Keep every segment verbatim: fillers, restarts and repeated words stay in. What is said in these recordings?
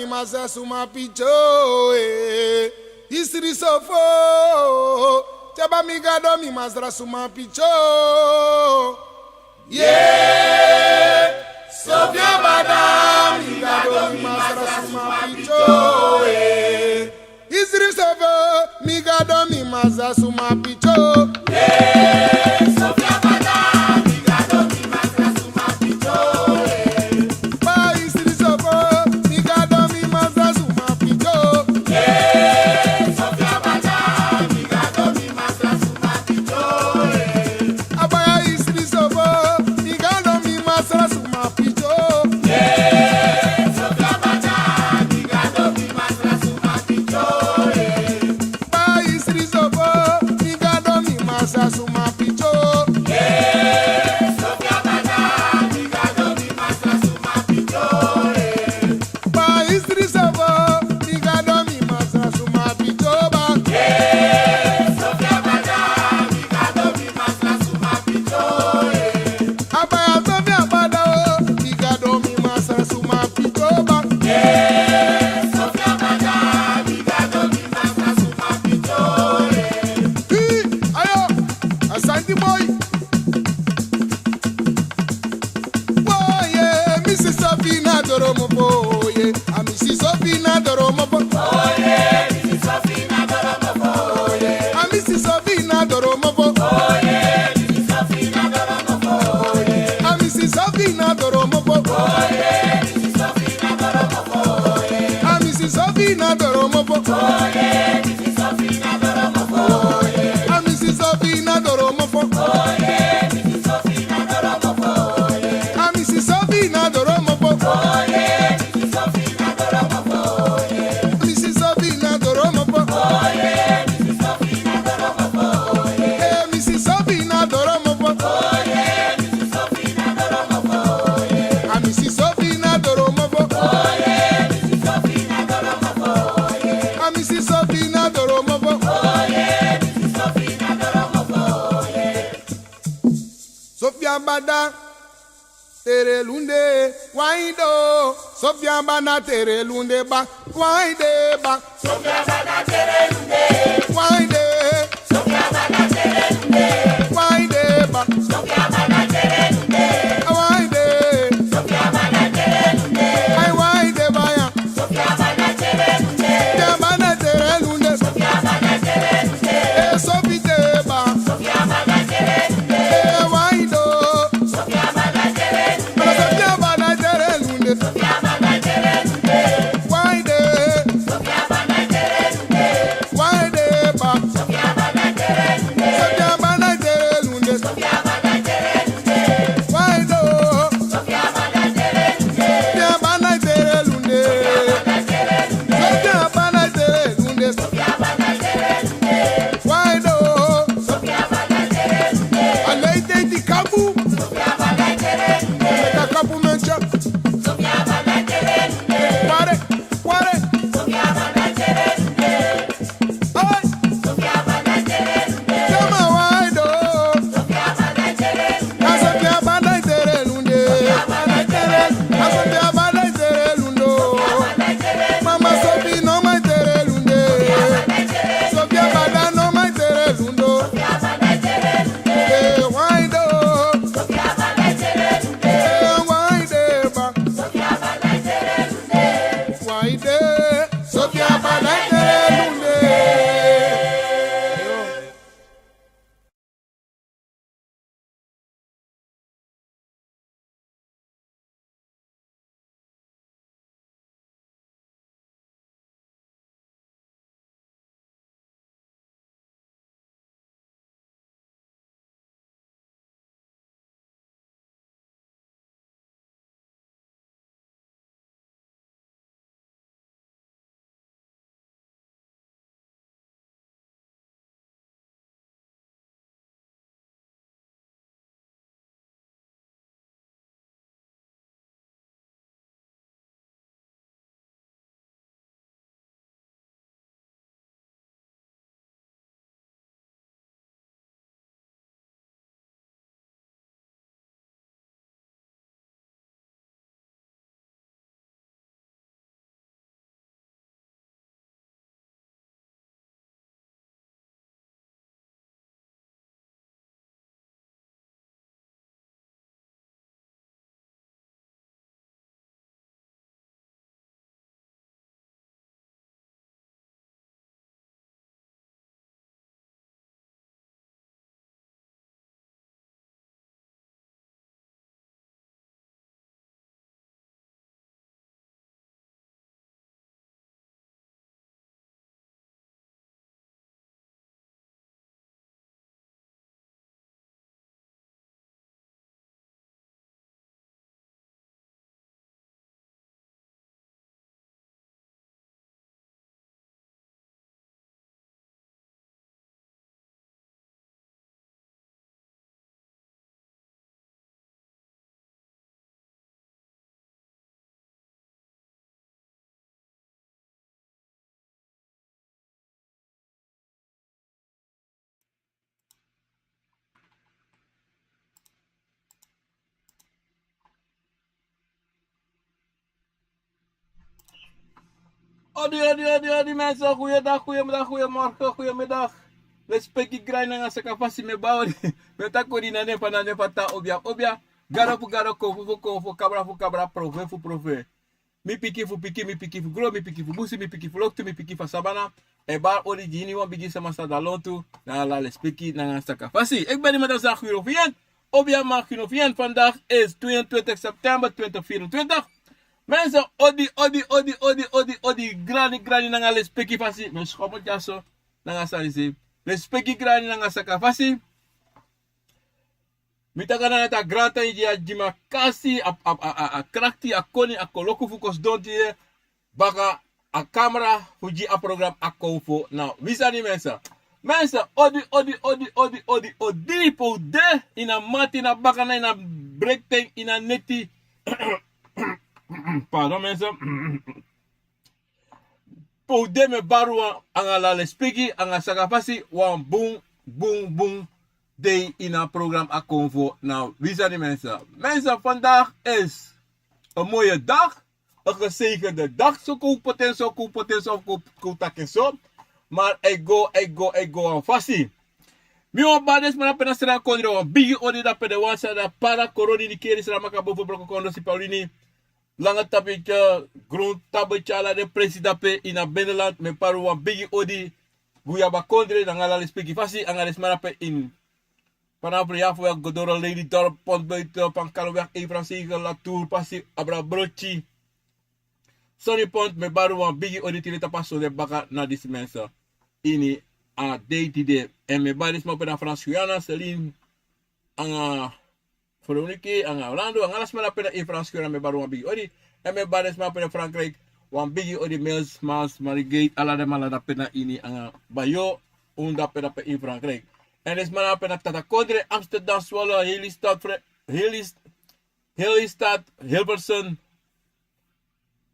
masra suma pikin, eh. Isri sofo, Taba mi Gado mi masra suma pikin. Ye, Sofia Bada, mi Gado mi masra suma pikin, eh. Isri sofo, mi Gado mi masra suma pikin. Ye, Sofia Bada, mi Gado mi masra suma pikin, eh. Ba Isri sofo, mi Gado mi masra suma pikin. Ye, Sofia Bada, mi Gado mi masra suma pikin, eh. Abaya Isri sofo, mi Gado mi masra suma pikin. Ye, Sofia Bada, mi Gado mi masra suma pikin, eh. Ba Isri sofo, mi Gado mi masra suma pikin. Ye, Sofia Bada, mi Gado mi masra suma pikin, eh. Ba Isri sofo, mi Gado mi masra suma pikin ba. Ye, Sofia Bada, mi Gado mi masra suma pikin, eh. Abaya Sofia Bada o, mi Gado mi masra suma pikin ba. Ye, Sofia Bada, mi Gado mi masra suma pikin, eh. Hi, ayo, a santi boy. Oye, mi si Sofina doro mofo, oye. A mi si Sofina doro mofo. Oye, mi si Sofina doro mofo, oye. A mi si Sofina doro mofo. Oye, mi si Sofina doro mofo, oye. A mi si Sofina doro mofo. Oye, mi si Sofina doro mofo, oye. A mi si Sofina doro mofo. Oye, mi si Sofina doro mofo, oye. A mi si Sofina doro mofo. Oye, mi si Sofina doro mofo, oye. A mi si Sofina doro mofo. Oye, mi si Sofina doro mofo, oye. A mi si Sofina doro mofo. Oye, mi si Sofina doro mofo, oye. Eh, mi si Sofina doro mofo. Oye, mi si Sofina doro mofo, oye. A mi si Sofina doro mofo. Oye, mi si Sofina doro mofo, oye. A mi si Sofina doro mofo. Oye, mi si Sofina doro mofo, oye. Sofia Bada, tere lunde, waindo. Sofia Bada, tere lunde ba, wainde ba. Sofia Bada, tere lunde. Wainde. Sofia Bada, tere lunde. Wainde ba. Sofia Bada, tere lunde. Wainde. Sofia Bada, tere lunde. Ai, wainde ba ya. Sofia Bada, tere lunde. Sofia Bada, tere lunde. Sofia Bada, tere lunde. Eh, Sofi te ba. Sofia Bada, tere lunde. Eh, waindo. Sofia Bada, tere lunde. Sofia Bada, tere lunde. Sofia Bada, tere lunde. Wainde. Sofia Bada, tere lunde. Wainde ba. Odi, odi, odi, odi, mensen. Goeiedag, goeiemiddag, goeiemorgen, goeiemiddag. Lespeki grani nanga sakafasi, mi e bari odi. Mi e taki odi na nen fu, na nen fu a Taa Obia, Obia. Gado fu gado, konfo fu konfo, kabra fu kabra, profe fu profe. Mi pikin fu pikin, mi pikin fu gron, mi pikin fu busi, mi pikin fu loktu, mi pikin fu a sabana. E bari odi gi iniwan bigi sama san de na lontu, na ala lespeki nanga sakafasi. Ik ben iemand als Guido Vient. Obia Mark Guido Vient. Vandaag is tweeëntwintig september tweeduizend vierentwintig. Mensen, odi, odi, odi, odi, odi, odi, grani, grani nanga lespeki fasi. Mi e schommel dyaso nanga sani se. Lespeki grani nanga sakafasi. Mi taki na a Grantangi di a gi mi a kasi, a, a, a, a, a krakti, a koni, a koloku fu kon sidon tide baka a kamera fu gi a program Akomfo na wi sani, mensen. Mensen, odi, odi, odi, odi, odi, odi, pe un de, ini a mati, ini a bakana, ini a brekten, ini a neti. Pardon, mensen. Pe un de, mi e bari un anga ala lespeki, anga sakafasi, wan bun, bun, bun dei ini a program Akomfo na wi sani, mensen. Mensen, vandaag is een mooie dag, een gezegende dag. So kon un poti en so, kon un poti en so, kon, kon un taki en so. Maar a e go, a e go, a e go wan fasi. Mi wani bari den sma drape na Sranan Kondre wan bigi odi, drape den wan san de na Para, Koroni, Nikeri, Sranan, Makabofu, Brokokondo, Sipaliwini, Langa Tapu, Gron Tapu, tyari ala den presi drape ini a binnenland. Mi e bari un wan bigi odi. Guyaba Kondre, nanga ala lespeki fasi, anga den sma drape ini Panafriafo, Godoro, Lelydorp, Pontbuiten, Pankalowiak, Efransegel, Latour, Pasi, Abra, Brotyi, Sony Pont. Mi e bari un wan bigi odi tide tapu a sonde baka na disi, mensen, ini a dei tide. Èn mi e bari den sma drape na Frans Guyana, Celine, anga Veronica, anga Orlando, anga ala sma drape na Efransguyana, mi e bari un wan bigi odi. Èn mi e bari den sma drape na Frankrijk wan bigi odi, Mils, Mans, Margate, ala den man drape na ini, anga Bayo, un drape, drape ini Frankrijk. Èn den sma drape na Tata Kondre, Amsterdam, Zwolle, hele stad, Fre-, hele st-, hele stad, Hilversum,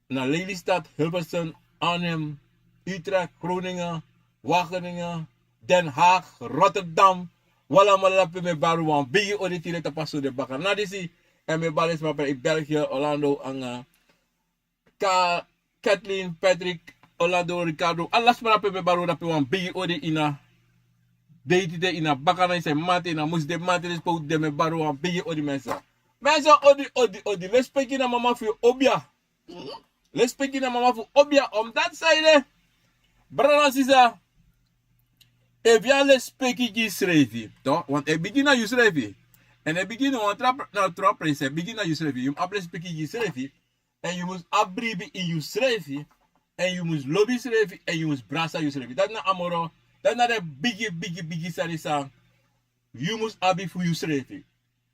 na Lelystad, Hilversum, Arnhem, Utrecht, Groningen, Wageningen, Den Haag, Rotterdam. Un alamala drape, mi e bari un wan bigi odi tide tapu a sonde baka na disi. Èn mi e bari den sma drape in België, Orlando, anga Ka-, Kathleen, Patrick, Orlando, Ricardo, ala sma drape, mi e bari un drape wan bigi odi ini a dei tide, ini a bakana, ini a mati, ini a musu, den mati, den sma drape, mi e bari un wan bigi odi, mensen. Mensen, odi, odi, odi. Lespeki na mama fu yu, Obia. Lespeki na mama fu Obia, omdat san ede, brada, sisa, efu yu abi lespeki gi yusrefi, toch? Want a e bigin na yusrefi. Èn a e bigin na wan tra-, na tra presi, a e bigin na yusrefi. Yu mus abi lespeki gi yusrefi. Èn yu mus abi bribi ini yusrefi. Èn yu mus lobi yusrefi. Èn yu mus brasa yusrefi. Dati na a moro, dati na den bigi, bigi, bigi sani san yu mus abi fu yusrefi.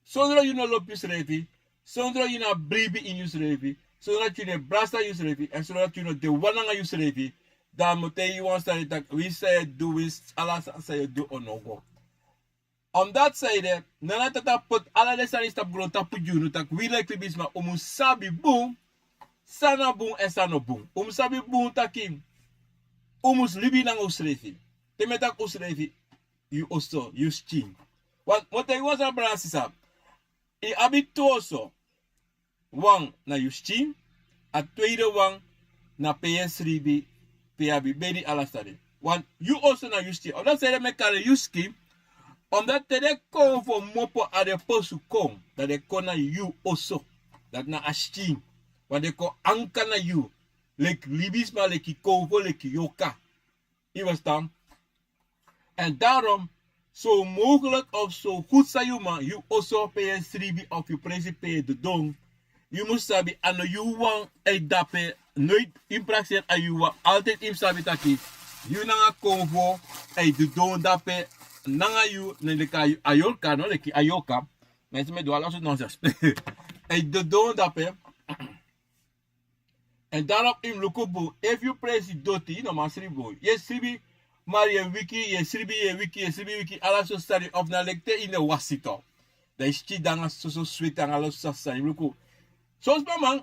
Sondro yu no lobi yusrefi, sondro yu no abi bribi ini yusrefi, sondro dati yu no e brasa yusrefi, èn sondro dati yu no de wan nanga yusrefi, dan mi o taigi yu wan sani taki winsi san yu e du, winsi ala sani san yu e du o no go. Omdat san ede, Nana Tata poti ala den sani disi tapu grontapu gi unu taki wi leki libisma un mus sabi bun san na bun èn san no bun. Un mus sabi bun taki un mus libi nanga unsrefi. Te mi e taki unsrefi, yu oso, yu skin. Want mi o taigi wan sani, brada, sisa. Yu abi tu oso. Wan na yu skin, a tweede wan na pe yu e sribi, pe yu abi bedi, ala sani. Want yu oso na yu skin. Omdat san ede mi e kari en yu skin, omdat te den kon fu kmopo a den posu kon, dan den kon na yu oso. Dati na a skin. Want den kon anka na yu. Leki libisma, leki konfo, leki yoka. Yu e ferstan? Èn daarom, zo mogelijk of zo goed san yu man, yu oso pe yu e sribi of yu presi pe yu e dodon, yu mus sabi a no yu wan e de dape, nooit yu mus prakseri a yu wan, altijd yu mus sabi taki yu nanga konfo e dodon dape nanga yu, ne leki a yoka, no, leki a yoka. Mensen, mi e du ala sortu nonsens. E dodon dape. Èn daarom yu mus luku bun, efu yu presi doti, yu no man sribi bun. Yu e sribi, ma yu e wiki, yu e sribi, yu e wiki, yu e sribi, wiki, ala sortu sani, of na leki te yu no e wasi tu. Dan yu skin de nanga soso sweti nanga ala sortu sani, yu mus luku. Son sma man,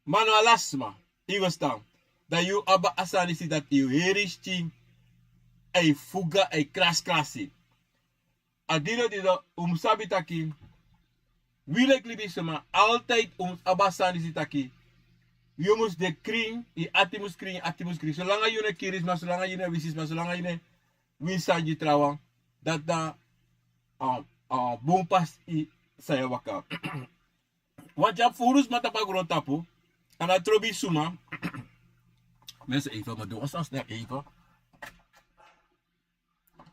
ma no ala sma, yu e ferstan. Dan yu abi a sani disi dati yu heri yu skin e fuga, e krasi krasi. A dino dino, un mus sabi taki wi leki libisma, altijd un mus abi a sani disi taki Yu mus de krin, yu ati mus krin, yu ati mus krin. Solanga yu no e kiri sma, solanga yu no e wisi sma, solanga yu no e wini sani gi trawan, dati na a, a bun pasi san yu e waka. Wan tyari furu sma tapu a grontapu, a no trobi suma. Mensen, even, mi o du wan sani snel even.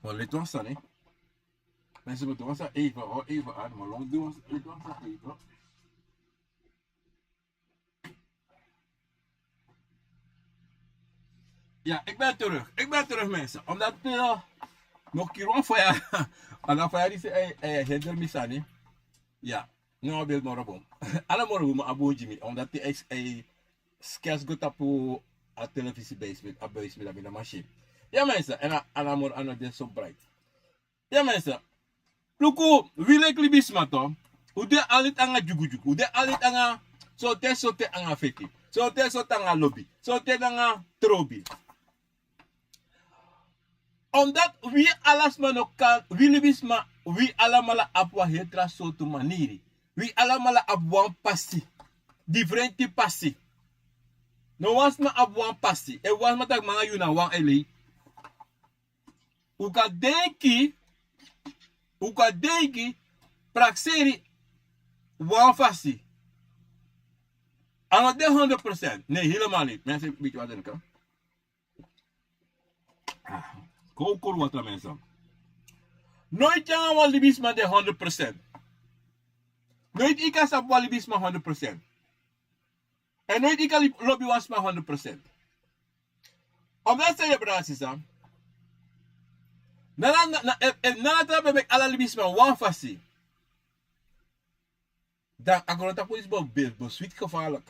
Mi o leti wan sani. Mensen, mi o du wan sani even, o, even, a, mi o lon du wan, leti wan sani even. Ja, ik ben terug. Ik ben terug, mensen. Omdat, eh, mi o kiri wan faya. A na faya disi e, e, e hender mi sani. Ja. No, a ben moro bun. Ala moro bun, ma a bun gi mi. Omdat a e, e skers go tapu a telefisi base mi, a base mi, dan mi no man si. Ja, mensen. En a, a na moro, a no de so bright. Ja, mensen. Luku, wi leki libisma tu. Un de altijd nanga dyugudyugu. Un de altijd nanga sonten sonten nanga feti. Sonten sonten nanga lobi. Sonten nanga trobi. Omdat wi ala sma no kan, wi libisma, wi alamala abi wan heri tra sortu maniri. Wi alamala abi wan pasi. Difrenti pasi. No wan sma abi wan pasi. Efu wan sma taki mi nanga yu na wan e lei. Un kan denki, un kan denki, prakseri wan fasi. A no de honderd procent. Nee, helemaal niet. Mensen, weet je wat ik kan? Kokoro watra, mensen. Noiti nanga wan libisma de honderd procent. Noiti yu kan sabi wan libisma honderd procent. En noiti yu kan li-, lobi wan sma honderd procent. Omdat san yu e brada sisa. Nana, na, na, efu, efu nana tra ben meki ala libisma wan fasi. Dan a grontapu disi bo, bo, bo switi gevaarlijk.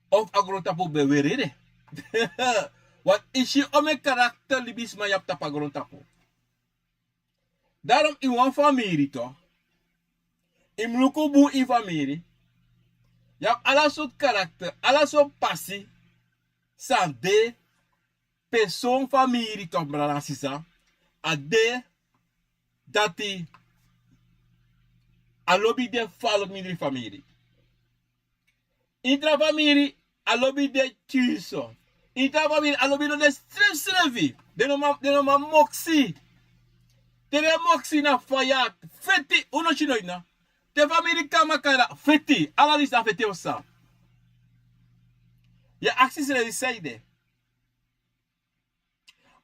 Of a grontapu ben weri ede. Want yu si omeni karakter libisma yu abi tapu a grontapu. Daarom in wan famiri tu. Yu mus luku bun in famiri. Yu abi ala sortu karakter, ala sortu pasi. San de pe son famiri tu, brada nanga sisa. A de dati a lobi de fu a lobi mindri famiri. Ini tra famiri a lobi de tyuso. Ini tra famiri a lobi no de srefsrefi. Den no man, den no man moksi. Te den moksi na faya, feti, un no si noiti na. Te famiri kon makandra, feti. Ala disi na feti o sa. Yu e aksi srefi san ede.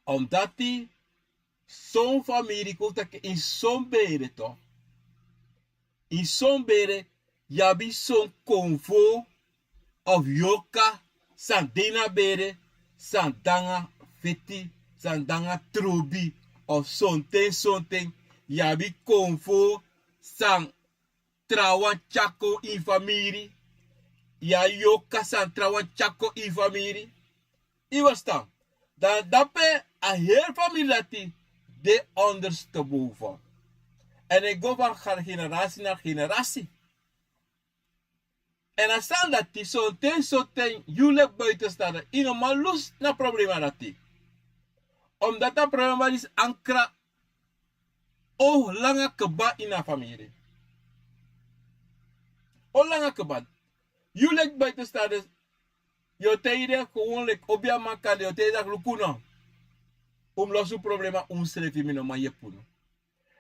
Omdati son famiri kon taki ini son bere tu. Ini son bere yu abi son konfo of yorka san de ini a bere, san de nanga feti, san de nanga trobi of sonten sonten yu abi konfo san trawan tyari kon ini famiri. Yu abi yorka san trawan tyari kon ini famiri. Yu e ferstan? Dan dape a heri famiri dati de ondersteboven. Èn e go van generasi na generasi. Èn a sani dati sonten sonten yu leki buitenstaander yu no man lusu na problema dati. Omdati a problema disi ankra o langa kba ini a famiri. O langa kba. Yu leki buitenstaander, yu o taigi den gewoon leki obiaman kande, yu o taigi den taki luku no. Un mus losi un problema unsrefi, mi no man yepi unu.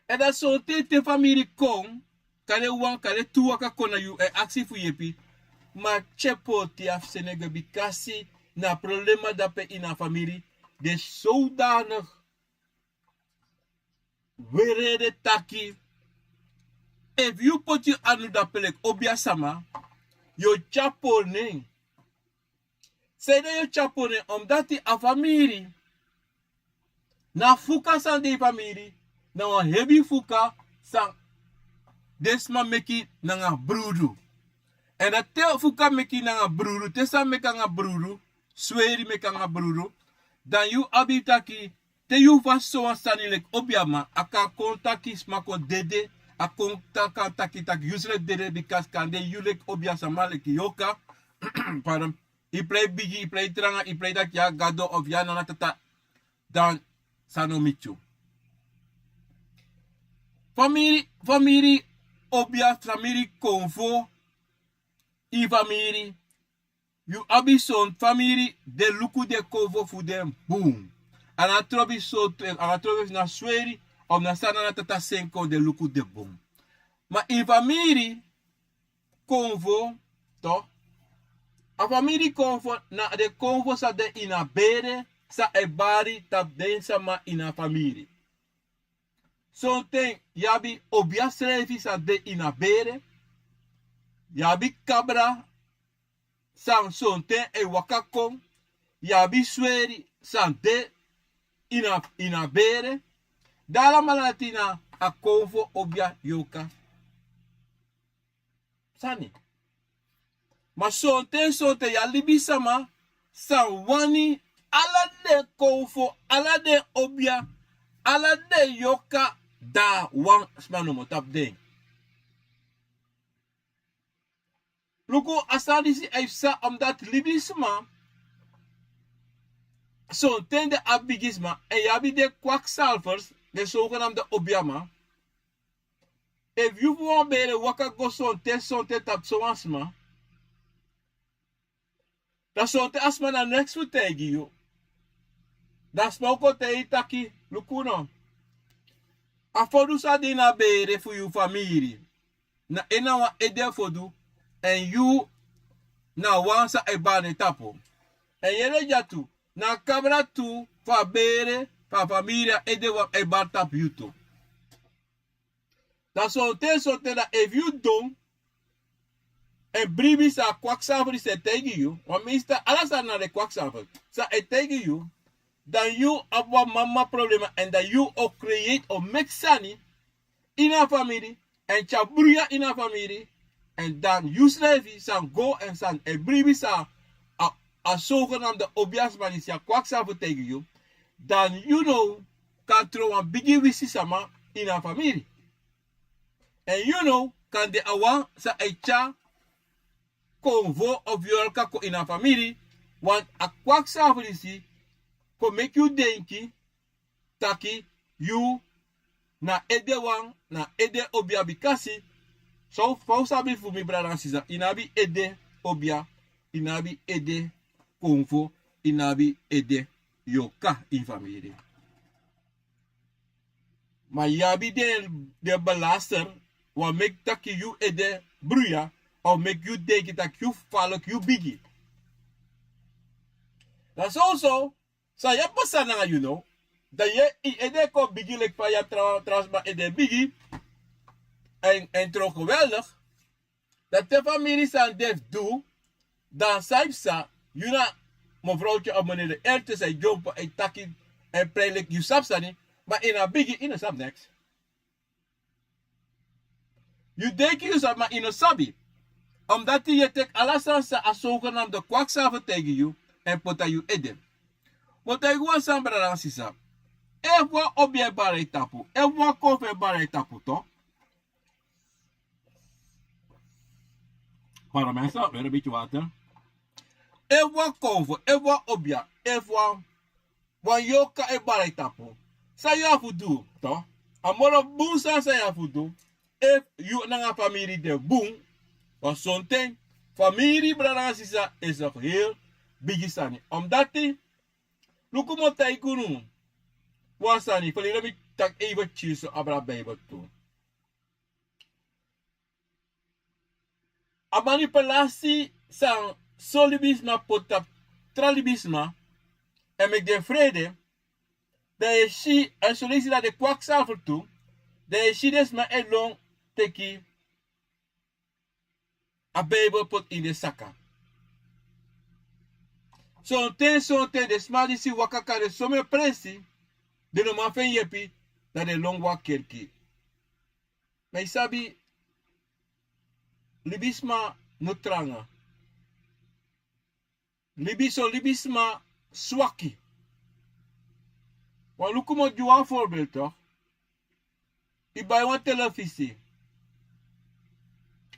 Èn dan sonten te famiri kon, kande wan, kande tu waka kon na yu e aksi fu yepi. Ma tye poti a fu seni e go bikasi na problema dape ini a famiri. Den zodanig weri ede taki efu yu poti yu anu dape leki obiasama, yu o tyari pori nen. Sanede yu o tyari pori nen? Omdati a famiri, na fuka san de ini famiri, na wan hebi fuka san den sma meki nanga brudu. Èn dan te fuka meki nanga brudu, te san meki nanga brudu, sweri meki nanga brudu, dan yu abi taki, te yu fasi sowan sani leki obiaman, a kan kon taki sma kon dede, a kon ta-, kan taki taki yu srefi dede, bikasi kande yu leki obiasama, leki yorka, pardon, yu prei bigi, yu prei tranga, yu prei taki yu a gado of yu a nana tata, dan san no miti yu. Famiri, famiri obia, famiri konfo, ini famiri, Yu abi son famiri, den luku den konfo fu den bun. A no trobi sortu, a no trobi efu na sweri, of na san na tata sen kon, den luku den bun. Ma ini famiri konfo, to, a famiri konfo na den konfo san de ini a bere, san e bari tapu den sama ini a famiri. Sonten yu abi obia srefi san de ini a bere, yu abi kabra san sonten e waka kon, yu abi sweri san de ini a, ini a bere. Dan alamala dati na a konfo obia yorka sani. Ma sonten, sonten yu abi libisma san wani ala den konfo, ala den obia, ala den yorka, dan a wan sma nomo tapu den. Luku, a sani disi e psa, omdat libisma, sonten den abi bigisma, èn yu abi den kwakzalvers, den zogenaamde obiaman. Efu yu fu wan bere waka go sonten, sonten tapu sowan sma, dan sonten a sma na neks fu taigi yu. Dan a sma o kon taigi yu taki: Luku no, a fodu san de ini a bere fu yu famiri, na en na wan ede fodu, èn yu na wan san e bari tapu. Èn yere dya tu, na a kabra tu fu a bere fu a famiri, a ede wan e bari tapu yu tu. Dan sonten, sonten, dan efu yu don èn bribi san a kwakzalver disi e taigi yu, want meestal ala sani na den kwakzalver san e taigi yu, dan yu abi wan mama problema, èn dan yu o create, o meki sani ini a famiri, èn tyari bruya ini a famiri, èn dan yusrefi san go èn san e bribi san a, a zogenaamde obiasma disi, a kwakzalver, taigi yu, dan yu now kan tron wan bigi wisi sama ini a famiri. Èn yu now kan de a wan san e tyari konfo of yorka kon ini a famiri, want a kwakzalver disi kon meki yu denki taki yu na ede wan, na ede obia. Bikasi, so fa un sabi fu mi, brada nanga sisa, yu no abi ede obia, yu no abi ede konfo, yu no abi ede yorka ini famiri. Ma yu abi den, den belaster wan meki taki yu ede bruya, of meki yu denki taki yu falk, yu bigi. Dan soso san yu abi pasa nanga yu now, dan yu e, yu ede kon bigi leki fa yu abi tra, tra sma ede bigi, èn, èn tron geweldig. Dan te famiri sani de fu du, dan san yu psa, yu na mevrouwtye of meneer de eerste san e dyompo, e taki, e prei leki yu sabi sani, ma yu no bigi, yu no sabi neks. Yu denki yu sabi, ma yu no sabi. Omdati yu e teki ala sani san a zogenaamde kwakzalver taigi yu èn poti na yu ede. Mi o taigi wan sani, brada nanga sisa. Efu wan obia e bari a yu tapu, efu wan konfo e bari a yu tapu, to. Para mensen, weer een beetje water. Efu wan konfo, efu wan obia, efu wan, wan yorka e bari a yu tapu, san yu abi fu du, to? A moro bun sani san yu abi fu du, efu yu nanga famiri de bun, want sonten famiri, brada nanga sisa, is een heel bigi sani. Omdati, luku, mi o taigi unu wan sani, verleden mi taki even tyari so abra Bijbel tu. A manipulasi san son libisma poti tapu tra libisma, èn meki den frede, dan yu e si, èn son leisi na den kwakzalver tu, dan yu e si den sma e lon teki a Bijbel poti ini den saka. Sonten, sonten den sma disi waka kari den somen presi, den no man feni yepi, dan den lon go a kerki. Ma yu sabi, libisma no tranga. Libi, son libisma swaki. Wan luku, mi o gi wan voorbeeld, toch? Yu bai wan telefisi.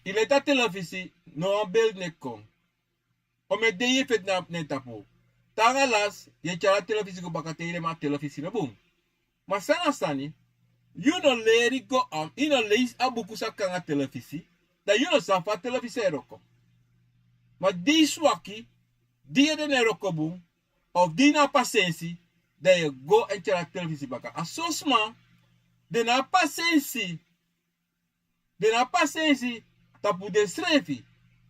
Yu leti a telefisi, no wan beeld no e kon. Omeni dei yu e feti na en tapu. Te nanga lasi yu e tyari a telefisi go baka, te yu yere, ma a telefisi no bun. Ma san na a sani, yu no leri go, am, yu no leisi a buku san kon nanga telefisi, dan yu no sabi fa a telefisi e wroko. Ma di yu swaki, di yu ede na en wroko bun, of di yu no abi pasensi, dan yu e go èn tyari a telefisi baka. A son sma, den no abi pasensi, den no abi pasensi tapu densrefi.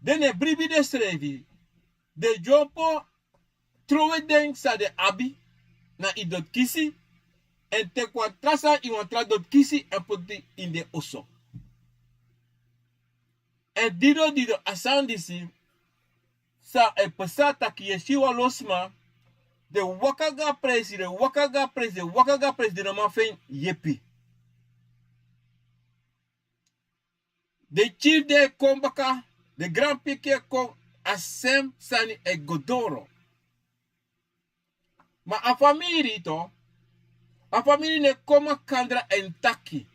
Den no e bribi densrefi. Den dyompo trowe den san den abi na ini doti kisi, èn teki wan tra sani ini wan tra doti kisi èn poti ini den oso. Èn dido dido a sani disi, san e pasa taki yu e si wan lo sma, den waka go a presi, den waka go a presi, den waka go a presi, den no man feni yepi. Den kiri den e kon baka, den granpikin e kon, a sem sani e go doro. Ma a famiri tu, a famiri no e kon makandra èn taki.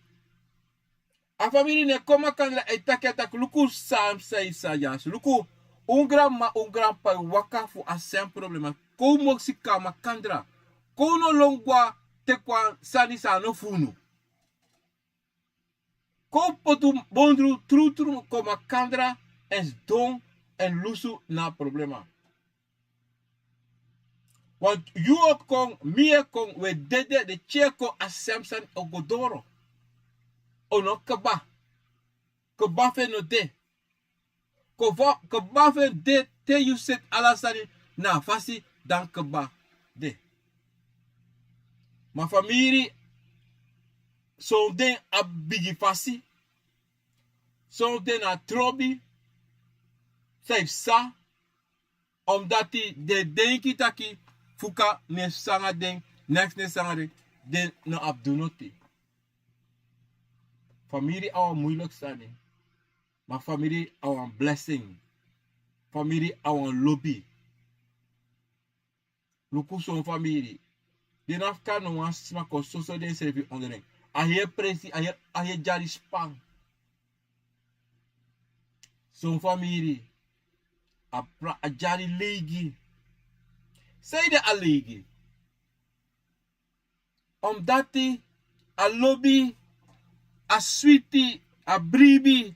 A famiri no e kon makandra èn taki, a taki luku san san yu sa yasi. Luku, un granmama, un granpapa e waka fu a sem problema. Kon un moksi kon makandra. Kon un no lon go a teki wan sani san a no fu unu. Kon poti un bondru trutru kon makandra èn sidon èn lusu na a problema. Want yu o kon, mi e kon, un e dede, den pikin e kon, a sem sani o go doro. O no kaba. Kaba fu en no de. Kaba, kaba fu en de te yu seti ala sani na a fasi, dan kaba de. Ma famiri, son den abi bigi fasi, son den na trobi, san e psa, omdati den e denki taki fuka no e psa nanga den, neks no e psa nanga den, den no abi du noti. Famiri a wan muiliki sani. Ma famiri a wan blessing. Famiri a wan lobi. Luku son famiri. Den no abi kan no wan sma kon soso densrefi ondro den. A heri presi, a heri, a heri dyari span. Son famiri. A pra, a dyari leigi. Sanede a leigi? Omdati a lobi, a switi, a bribi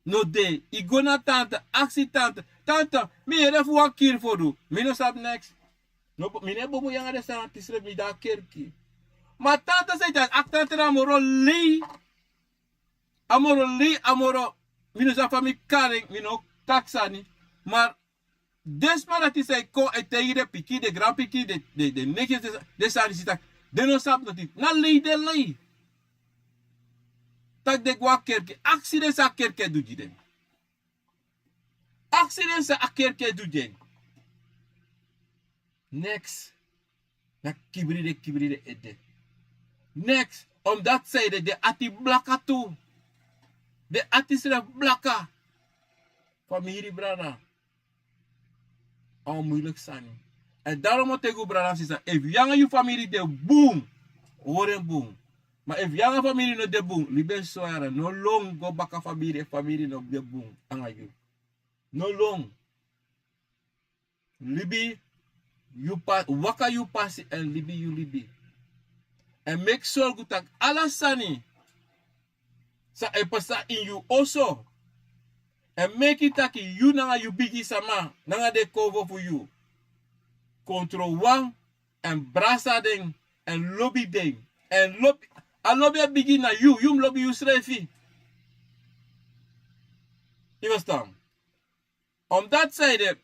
no de. Yu go na tanta, aksi tanta. Tanta, mi yere fu wan kiri fu du. Mi no sabi neks. No, mi no e bobo yu nanga den sani, a tisi mi de a kerki. Ma tanta, san yu taki, a tanta na moro lei. A moro lei, a moro, mi no sabi fa mi kari en, mi no taki sani. Ma den sma dati san e kon e taigi den pikin, den granpikin, den, den, den neks, den, den sani disi taki den no sabi noti. Na lei den lei. Tak' den go a kerki, aksi den san a kerki e du gi den. Aksi den san a kerki e du gi den. Neks. Na kibri den kibri den ede. Neks, omdati sanede den ati blaka tu. Den ati srefi blaka. Famiri, brada. A wan muiliki sani. Èn daarom mi o taigi un, brada, sisa, efu yu nanga yu famiri de bun, hori en bun. Ma efu yu nanga famiri no de bun, libi en so yara, no lon go baka famiri, efu famiri no de bun nanga yu. No lon. Libi yu pa, waka yu pasi èn libi yu libi. Èn meki sorgu taki ala sani san e pasa ini yu oso, èn meki taki yu nanga yu bigi sama, nanga den konfo fu yu, kontro wan, èn brasa den, èn lobi den, èn lobi, a lobi e bigin na yu, yu mus lobi yusrefi. Yu e ferstan? Omdati sanede,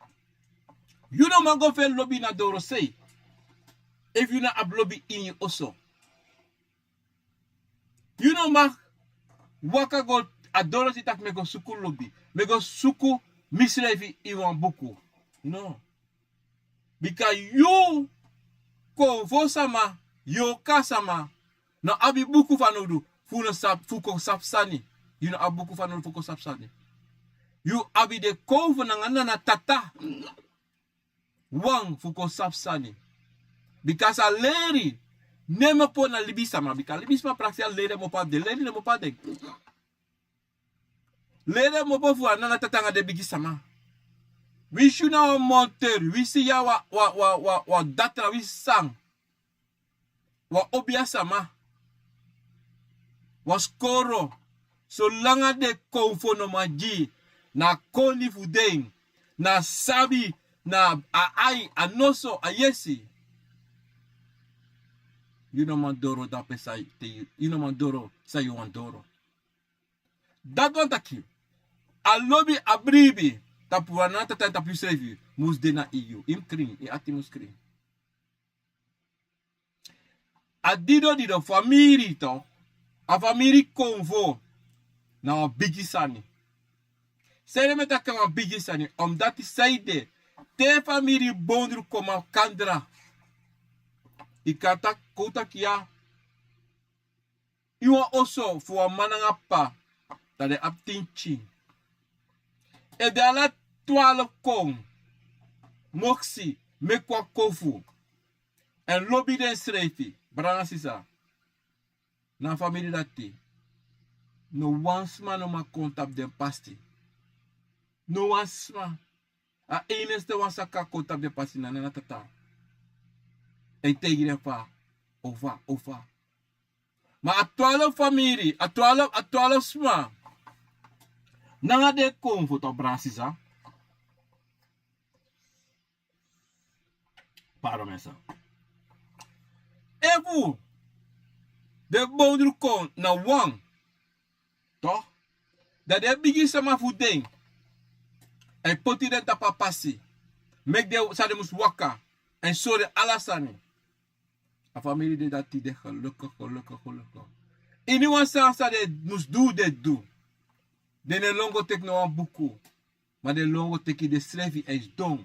yu no man go feni lobi na dorosei efu yu no abi lobi ini yu oso. Yu no man waka go a dorosei taki mi e go suku lobi, mi e go suku misrefi ini wan buku. No. Bika yu konfo sama, yorka sama, no abi buku fanowdu fu no sabi, fu kon sabi sani. Yu no abi buku fanowdu fu kon sabi sani. Yu abi den konfo nanga nana tata wan fu kon sabi sani. Bika san leri no e opo na libisama, bika libisma prakseri, leri no e opo na den, leri no e opo na den. Leri e opo fu a nana tata nanga den bigi sama. Winsi yu na wan monteur, winsi yu na wan, wan, wan, wan, wan datra, winsi san, wan obia sama, wan skoro, solanga den konfo no man gi, na koni fu den, na sabi, na a ai, a noso, a yesi. Yu no man doro dape san te yu, yu no man doro san yu wani doro. Dati wani taki a lobi, a bribi tapu wan nana tata, tapu yusrefi mus de na yu, yu mus krin, yu ati mus krin. A dido dido famiri to, a famiri konfo na wan bigi sani. Sanede mi e taki na wan bigi sani? Omdati sanede te famiri bondru kon makandra, yu kan taki, kon taki ya, yu wan oso fu wan mama nanga p'pa dan den abi tin pikin. Efu den ala twalfu kon moksi meki wan kofu èn lobi densrefi, brada nanga sisa, na a famiri dati no wan sma no man kon tapu den pasi. No wan sma. A enigste wan san kan kon tapu den pasi na nana tata èn taigi den fa, o fa, o fa. Ma a twalfu famiri, a twalfu, a twalfu sma nanga den konfo, brada nanga sisa. Pardon, mensen. Efu den bondru kon na wan, toch, dan den bigi sama fu den e poti den tapu a pasi, meki den san den mus waka èn sori den ala sani. A famiri de dati de gelukkig, gelukkig, gelukkig. Iniwan sani san den mus du, den du. Den no e lon go teki no wan buku, ma den lon go teki densrefi èn sidon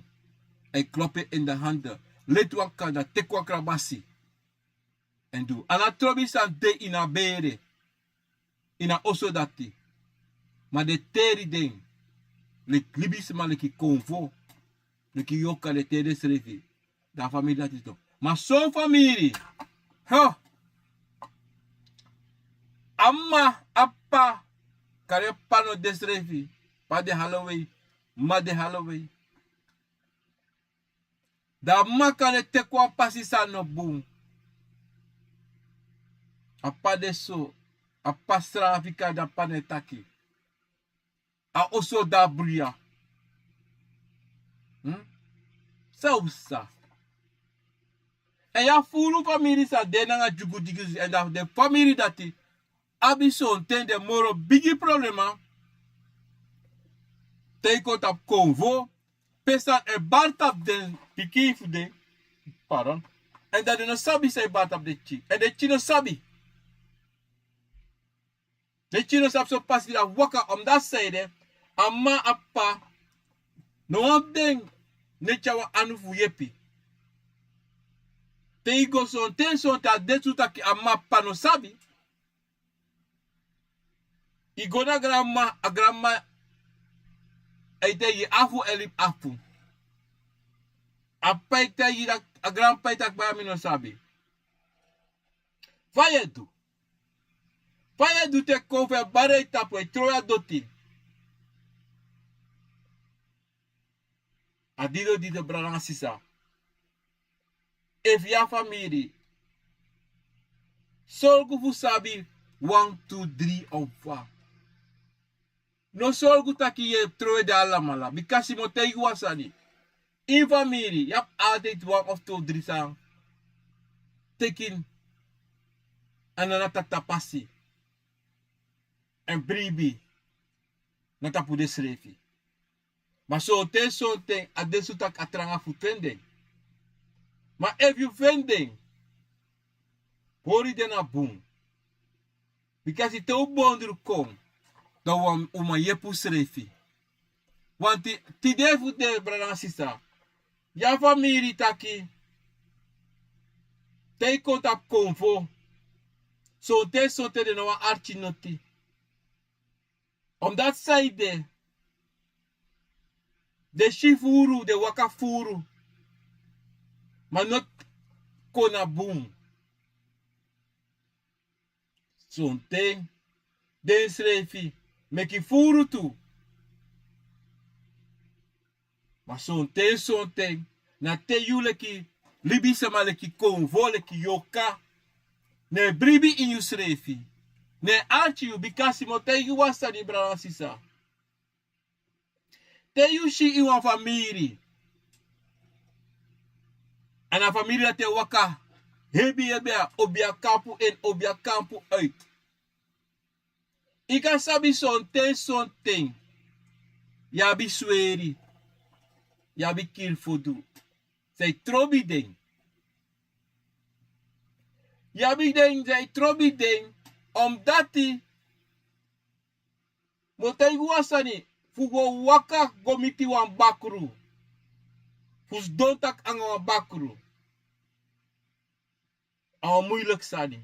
èn klopu en ini den hande, leti wan kanda, teki wan krabasi èn du. A no trobi sani de ini a bere, ini a oso dati. Ma den teri den leki libisma, leki konfo, leki yorka, den teri densrefi. Dan a famiri dati sidon. Ma son famiri, ho, a mama, a p'pa, kande p'pa no de srefi, p'pa de halowei, mama de halowei. Dan a mama kande teki wan pasi san no bun. A p'pa de so, a p'pa srafi, kande a p'pa no e taki. A oso de a bruya. San un sa? Èn yu abi furu famiri san de nanga dyugudyugu, èn dan den famiri dati abi sonten den moro bigi problema. Te yu kon tapu konfo, pe sani e bari tapu den pikin fu den, pardon. Èn dan den no sabi san e bari tapu den pikin, èn den pikin no sabi. Den pikin no sabi so pasi dati waka, omdati sanede a mama, a p'pa no wani den no e tyari wan anu fu yepi. Te yu go sonten, sonten a de tu taki a mama, a p'pa no sabi. Yu go na granmama, a granmama e taigi yu afu e libi afu. A p'pa e taigi yu, a granp'pa e taki baya, mi no sabi. Fa yu e du? Fa yu e du te konfo e bari yu tapu, e tron yu a doti? A didon didon, brada nanga sisa. Efu yu abi famiri, sorgu fu sabi wan, tu, dri of fa. No sorgu taki yu e trowe den alamala, bika mi o taigi yu wan sani. Ini famiri yu abi altijd wan of tu of dri san teki a nana tata pasi èn bribi na tapu densrefi. Ma sonten sonten a de so taki a tranga fu feni den. Ma efu yu feni den, hori den na bun. Bika te un bondru kon, dan un man yepi unsrefi. Want tide fu de, brada nanga sisa, yu abi famiri taki te yu kon tapu konfo, sonten sonten den no wani arki noti. Omdati san yu de, den si furu, den waka furu, ma noti kon na bun. Sonten densrefi meki furu tu. Ma sonten sonten na te yu leki libisama, leki konfo, leki yorka, ne bribi ini yusrefi, ne arki yu. Bika mi o taigi yu wan sani, brada nanga sisa. Te yu si ini wan famiri Èn a famiri dati e waka hebi hebi, a obi a kampu en, obi a kampu uit. Yu kan sabi sonten sonten yu abi sweri, yu abi kiri fu du. San e trobi den? Yu abi den, san e trobi den? Omdati mi o taigi wan sani, fu go waka go miti wan bakru, fu sidon taki anga wan bakru, a wan muiliki sani.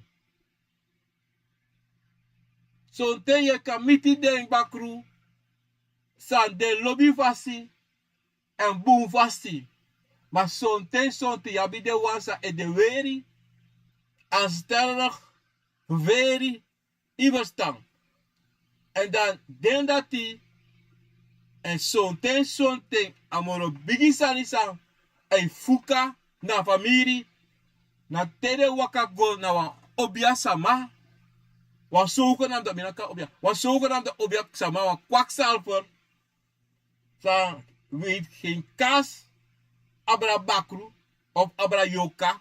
Sonten yu e kan miti den bakru san den lobi fasi èn bun fasi. Ma sonten sonten yu abi den wan san e de weri, ansterlik, weri, yu ferstan. Èn dan den dati, èn sonten sonten a moro bigi sani san e fuka na famiri, na te den waka go na wan obia sama, wan sogenamde, mi no kan obia, wan sogenamde obia sama, wan kwaksalfer, san weet geen kas, abra bakru, of abra yoka,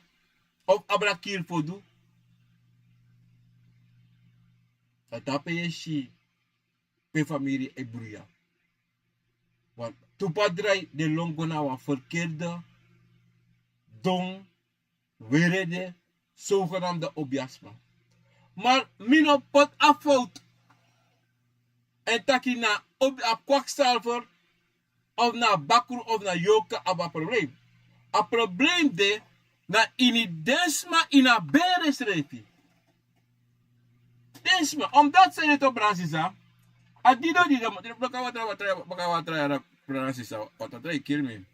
of abra kiri fu du. A dape yu e si pe famiri e bruya. Want tu padrai den lon go na wan verkeerde don, werede, zogenaamde obiasma. Maar mi no poti a fout èn taki na obi a kwaksalver of na bakru of na yoka abi a probleem. A probleem de na ini den sma ini a bere srefi. Den sma, omdat san yu e toki, brada sisa, a dido dido, baka watra watra, baka watra yara, brada sisa, watra tra e kiri mi.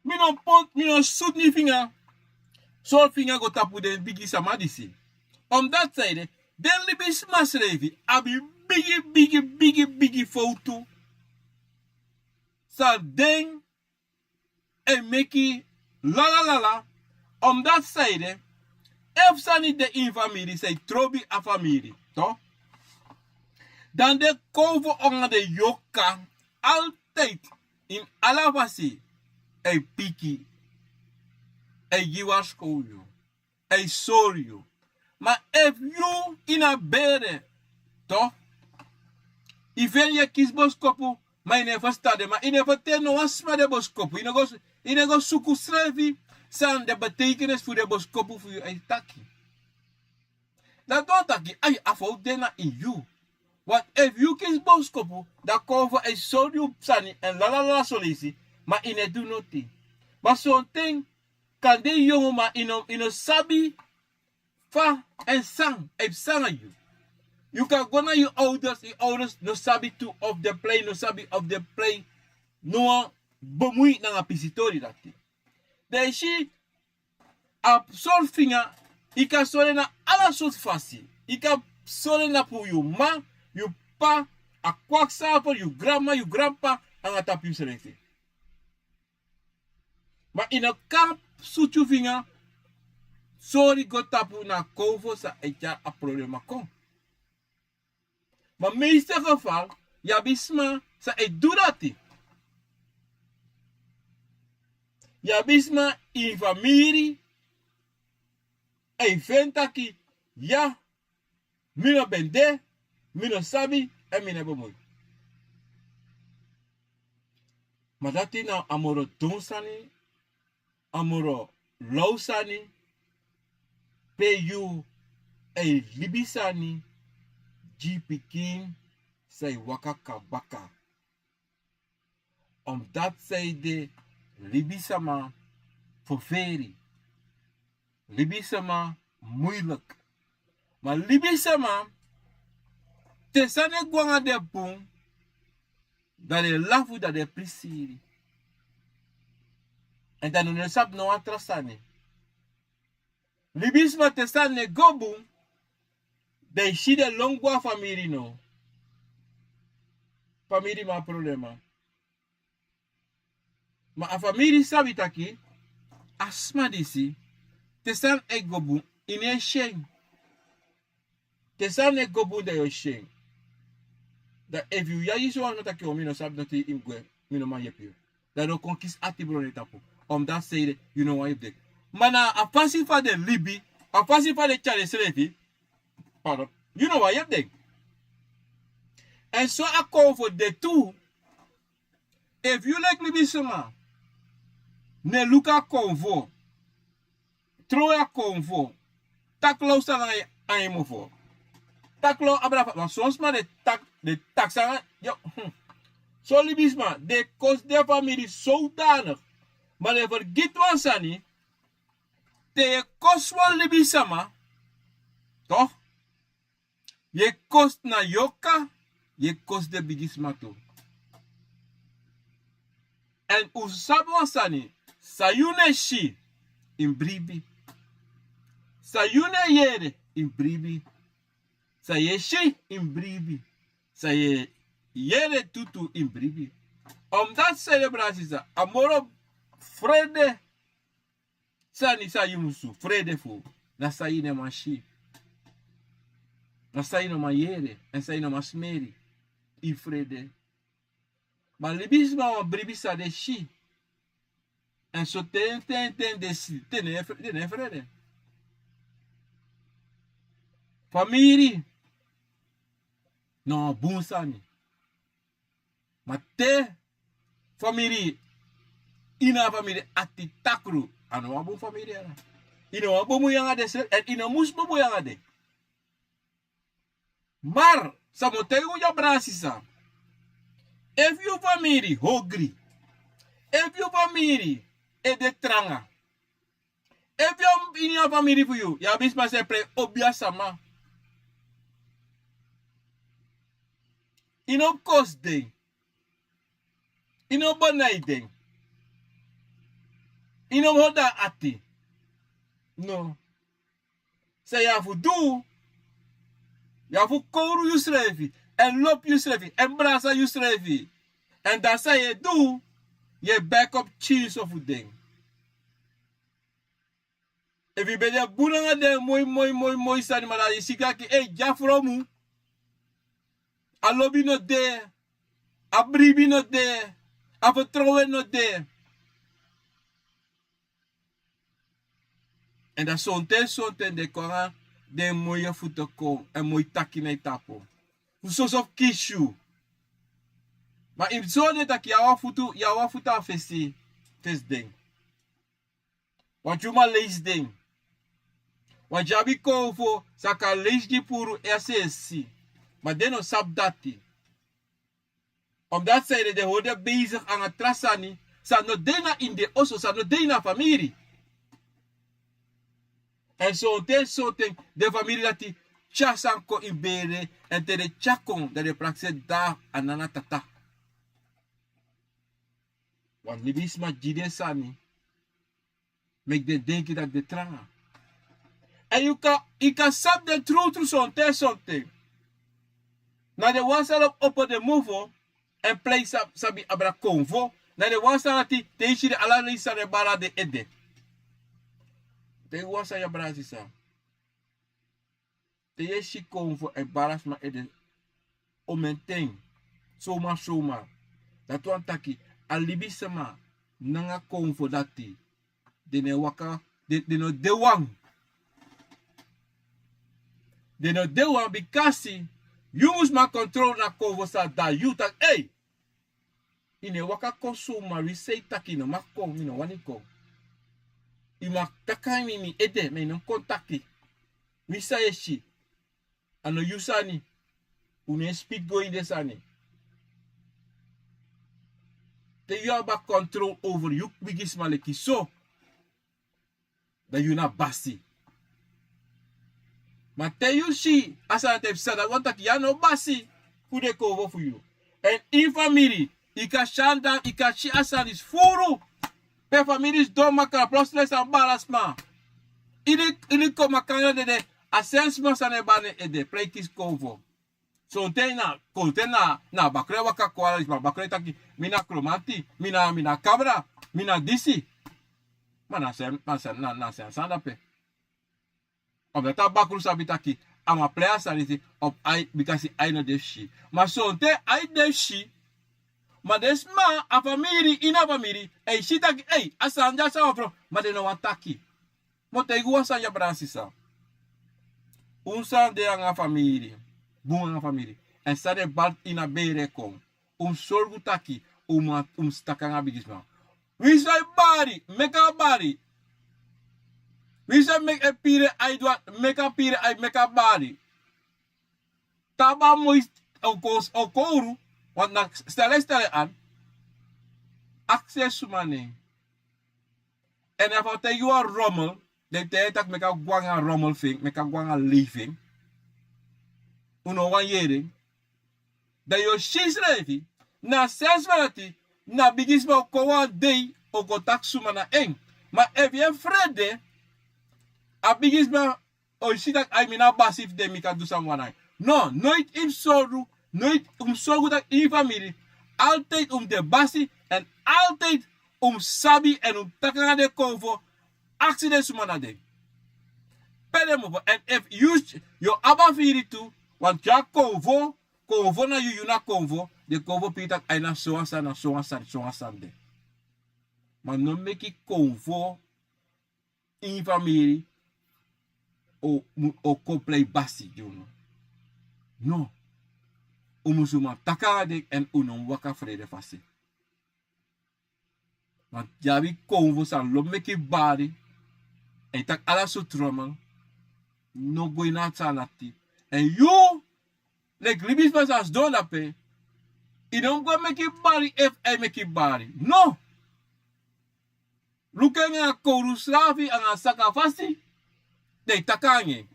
Mi no poti, mi no sutu mi finga, sori finga go tapu den bigi sama disi. Omdat san yu de, den libisma srefi abi bigi bigi bigi bigi fowtu san den e meki lalalala. Omdat san yu de, efu sani de ini famiri san e trobi a famiri, to, dan den kowfu anga den yoka altijd ini ala fasi e piki, e gi warskow yu, e sori yu. Ma efu yu ini a bere, to, yu feni yu e kisi boskopu, ma yu no e ferstan den, ma yu no e ferteri no wan sma den boskopu, yu no go, yu no go suku srefi san de betekenis fu den boskopu fu yu e taki. Dati wani taki, ai, a fowtu de na ini yu. Want efu yu kisi boskopu, dan kowfu e sori yu sani èn lalalala soleisi, ma yu no e du noti. Ma sonten kande yu yongu, ma yu no, yu no sabi fa èn san e psa nanga yu. Yu kan go na yu ouders, yu ouders no sabi tu of den prei, no sabi of den prei no wani bemui nanga pisitori dati. Den e si a sori finga, yu kan sori en na ala sortu fasi. Yu kan sori en na fu yu m'ma, yu p'pa, a kwaksalfer, yu granma, yu granp'pa, anga tapu yusrefi. Ma yu no kan sutu yu finga sori go tapu na a kowfu san e tyari a problema kon. Ma meeste geval, yu abi sma san e du dati. Yu abi sma ini famiri, e feni taki, ya, mi no ben de, mi no sabi, èn mi no e bemui. Ma dati na a moro don sani, a moro law sani, pe yu e libi sani gi pikin san e waka kaba baka. Omdat san ede, libisma ferferi. Libisma muiliki. Ma libisma, te sani e go nanga den bun, dan den e lafu, dan den e prisiri. Èn dan den no e sabi no wan tra sani. Libisma, te sani no e go bun, dan yu si den lon go a famiri no. Famiri mu abi problema. Ma a famiri sabi taki a sma disi, te sani e go bun, yu no e si en. Te sani no e go bun, dan yu o si en. Dan efu yu yagi sowan sma taki o mi no sabi noti, yu mus gwe, mi no man yepi yu. Dan den o kon kisi ati bron na yu tapu. Omdati seide yu no wani yepi den. Ma na a fasi fa den libi, a fasi fa den tyari densrefi, pardon, yu no wani yepi den. Èn so a konfo de tu. Efu yu leki libisma no e luku a konfo, trowe a konfo, taki lo san nanga en mofo, taki lo abra fa, ma son sma den taki, den taki san nanga yo. Hmm. Son libisma den e kosi den famiri sodanig. Ma den fergiti wan sani. Te yu e kosi wan libisma, toch, yu e kosi na yu oka, yu e kosi den bigisma tu. Èn un sabi wan sani, san yu no e si, yu mus bribi. San yu no e yere, yu mus bribi. San yu e si, yu mus bribi. San yu e yere tutu, yu mus bribi. Omdati selebrasi san a moro frede sani san yu musu frede fu, na san yu no man si, na san yu no man yere, èn san yu no man smeri, yu frede. Ma libisma wan bribi san den si. Èn so ten ten ten den si, den no e fre-, den no e frede. Famiri na wan bun sani. Ma te famiri, ini a famiri ati takru, a no wan bun famiri ya. Yu no wani bun bun yanga de srefi, èn yu no mus bun bun yanga de. Mar san mi o taigi un, ya brada sisa. Efu yu famiri hogri, efu yu famiri e de tranga, efu yu, ini a famiri fu yu yu abi sma san e prei obi a sama, yu no kosi den, yu no bonai den, yu no hori den na ati. No. San yu abi fu du, yu abi fu kowru yusrefi, èn lobi yusrefi, èn brasa yusrefi. Èn dati san yu e du, yu e bèki opo pikinso fu den. Efu yu ben de bun nanga den moi moi moi moi sani, ma dan yu si taki ei, dya fromu. A lobi no de, a bribi no de, a fertrowen no de. Èn dan sonten sonten den kon nanga den moi futu kon, èn moi taki na yu tapu fu soso fu kisi yu. Ma yu mus sori den taki yu abi wan futu, yu abi wan futu a fesi, fesi den. Wan tyuman leisi den. Wan dyabi konfo san kan leisi gi puru e a sensi. Ma den no sabi dati. Omdati san ede den hori den bezig nanga tra sani san no de na ini den oso, san no de ini a famiri. Èn sonten sonten den famiri dati tyari san kon ini bere, èn te den tyari kon dan den prakseri dda, a nana, tata. Wan libisma gi den sani, meki den denki dati den tranga. Èn yu kan, yu kan sabi den trutru sonten sonten. Na den wan san lobi opo den mofo èn prei san, san ben abra konfo. Na den wan san dati te yu si den ala leisi san den bari na den ede. Te yu wan san yu abra sisa. Te yu e si konfo e bari a sma ede, omenten, soma soma. Dati wani taki a libisma nanga konfo dati, den no e waka, den, den no de wan. Den no de wan, bikasi yu mus man kontrol na konfo san dda yu taki ei. Yu no e waka kon soma, wi sei taki yu no man kon, mi no wani kon. Yu man taki nanga mi, mi ede, ma yu no kon taki. Wi san yu e si, a no yu sani. Un no e spiti go ini den sani. Te yu abi a kontrol over yu bigisma leki so, dan yu na basi. Ma te yu si a sani, te yu psa, dati wani taki yu a no basi fu den konfo fu yu. Èn ini famiri yu kan si a sani, yu kan si a sani furu. Pe famiri sidon makandra, plotseling san bari a sma. Ini, ini kon makandra dede, a sen sma san e bari na en ede, prei kisi konfo. Sonten na, sonten na, na a bakru e waka kon, ala disi, ma a bakru e taki mi na kromanti, mi na, mi na kabra, mi na disi. Ma na sen, na sen, na, na sen sani dape. Omdati a bakru sabi taki a man plei a sani disi, of ai, bikasi ai no de fu si. Ma sonten ai de fu si. Ma den sma, a famiri, ini a famiri, e si taki, ei, a sani de a sani fu a frow, ma den no wani taki. Mi o taigi wan sani ya, brada, sisa. Un san de anga famiri, bun anga famiri, èn san den bari ini a bere kon, un mus sorgu taki un mus, un mus taki anga bigisma. Winsi a e bari, meki a bari. Winsi a e meki, e piri ai dwa, meki a piri ai, meki a bari. Te a abi moi, o ko, o kowru, want na stele stele an. Aksi den suma nen. Èn efu a taigi wan rommel, den taigi en taki meki a go anga rommel fu en, meki a go anga lei fu en. Un no wani yere en. Dan yu o si srefi, na a sensi fu dati, na bigisma o kon wan dei, o kon taki suma na en. Ma efu yu e frede, a bigisma o si taki ai, mi na basi fu den, mi kan du san mi wani nanga en. No, noiti yu mus sorgu, noiti yu mus sorgu taki ini famiri, altijd un mus de basi, èn altijd un mus sabi èn un mus taki nanga den konfo, aksi den suma na den. Pe den mofo, èn efu yu, yu o abi a firi tu, want yu a konfo, konfo na yu, yu na konfo, den konfo piki taki ai, na so wan sani, na so wan sani, so wan sani de. Ma no meki konfo ini famiri o, mu, o kon plei basi gi unu. No. Un mus man taki anga den èn un no mus waka frede fasi. Ma yu abi konfo san lobi meki bari, èn yu taki ala sortu rommel, no go ini a sani dati. Èn yu, leki libisma san sidon dape, yu no mus go meki bari efu a e meki bari. No. Luku en anga kowru srafi anga saka fasi, dan yu taki anga en.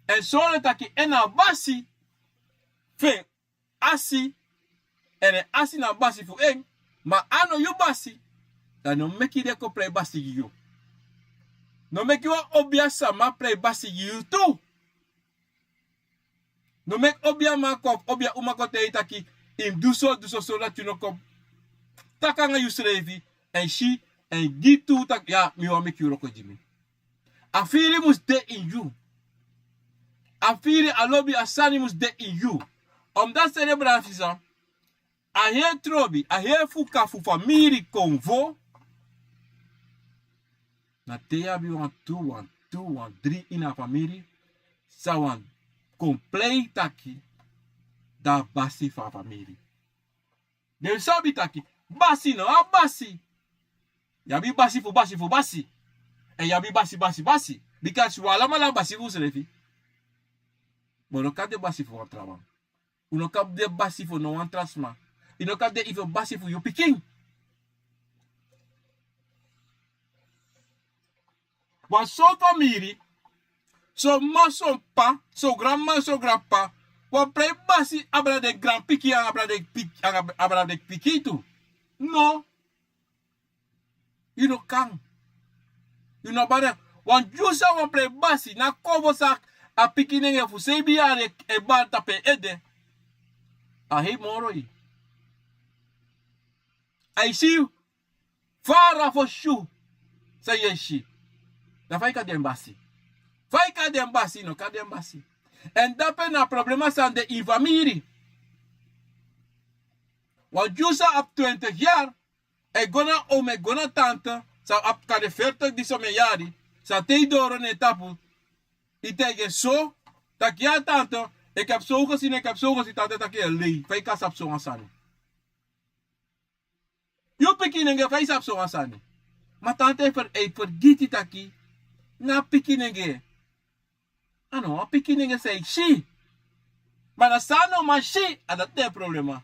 Èn sori taki en na basi fu en asi, èn en asi na basi fu en, ma a no yu basi, dan no meki den kon plei basi gi yu. No meki wan obia sama plei basi gi yu tu. No meki obia man kon, obia uma kon taigi yu taki yu mus du so, du so, so dati yu no kon taki anga yusrefi èn si èn gi tu taki ya, mi wani meki yu wroko gi mi. A firi mus de ini yu. A firi, a lobi, a sani mus de ini yu. Omdat sede, brada, sisa, a heri trobi, a heri fuka fu famiri konfo, na te yu abi wan tu, wan tu, wan dri ini a famiri san wani kon plei taki den a basi fu a famiri. Den sabi taki basi no abi basi. Yu abi basi fu basi fu basi. Èn yu abi basi basi basi. Bikasi un alamala basi fu unsrefi. Ma un no kan de basi fu wan tra wan. Un no kan de basi fu no wan tra sma. Yu no kan de even basi fu yu pikin. Wan son famiri, son m'ma, son p'pa, son granm'ma, son granp'pa, wan plei basi abra den granpikin anga abra den pik-, anga abra den pikin tu. No. Yu no kan. Yu no bari. Wan dyusa wan plei basi na konfo san a pikinnenge fu seibi yari e bari tapu en ede. A hei moro yu. A e si yu. Fara fosi yu san yu e si. Dan fa yu kan de en basi? Fa yu kan de en basi? Yu no kan de en basi. Èn dape na problema san de ini famiri. Wan dyusa abi twintig yari, e go na oom, e go na tante san abi kande fertig disi omen yari, san te yu doro na en tapu, yu taigi en so, taki ya tante, ik heb zo gezien, ik heb zo gezien, tante taki yu e lei, fa yu kan sabi so wan sani? Yu pikinnenge, fa yu sabi so wan sani? Ma tante e fer-, e fergiti taki na pikinnenge. A no wan pikinnenge san e si. Ma na san a no man si, a dati de problema.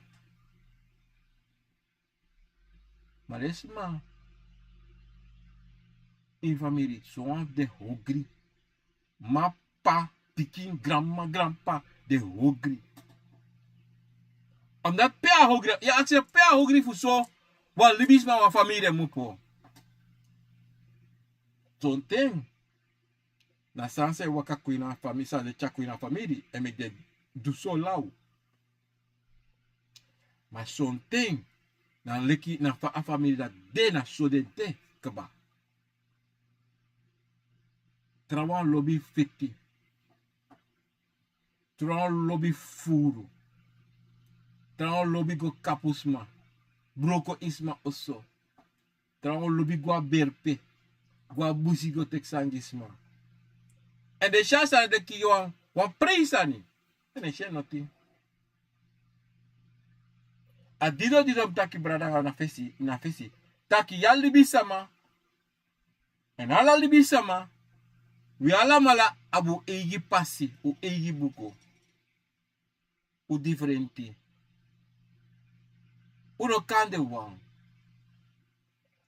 Ma den sma ini famiri, sowan de hogri. M'ma, p'pa, pikin, granm'ma, granp'pa, den hogri. Omdat pe a hogri, yu aksi pe a hogri fu so wan libisma, wan famiri e kmopo. Sonten na sani san e waka kon ini a famiri, san den tyari kon ini a famiri, e meki den du so law. Ma sonten na leki na fa a famiri dati de, na so den de kaba. Trawan lobi feti. Trawan lobi furu. Trawan lobi go kapu sma. Broko yu sma oso. Trawan lobi go na berpe. Go na busi go teki sani gi sma. Èn den si a sani de gi yu wan, wan prei sani. Èn den si en noti. A dido dido mi taki brada na fesi, na fesi. Taki yu a libisama. Èn ala libisama. Wi alamala abi un eigi pasi, un eigi buku. Un diferenti. Un no kan de wan.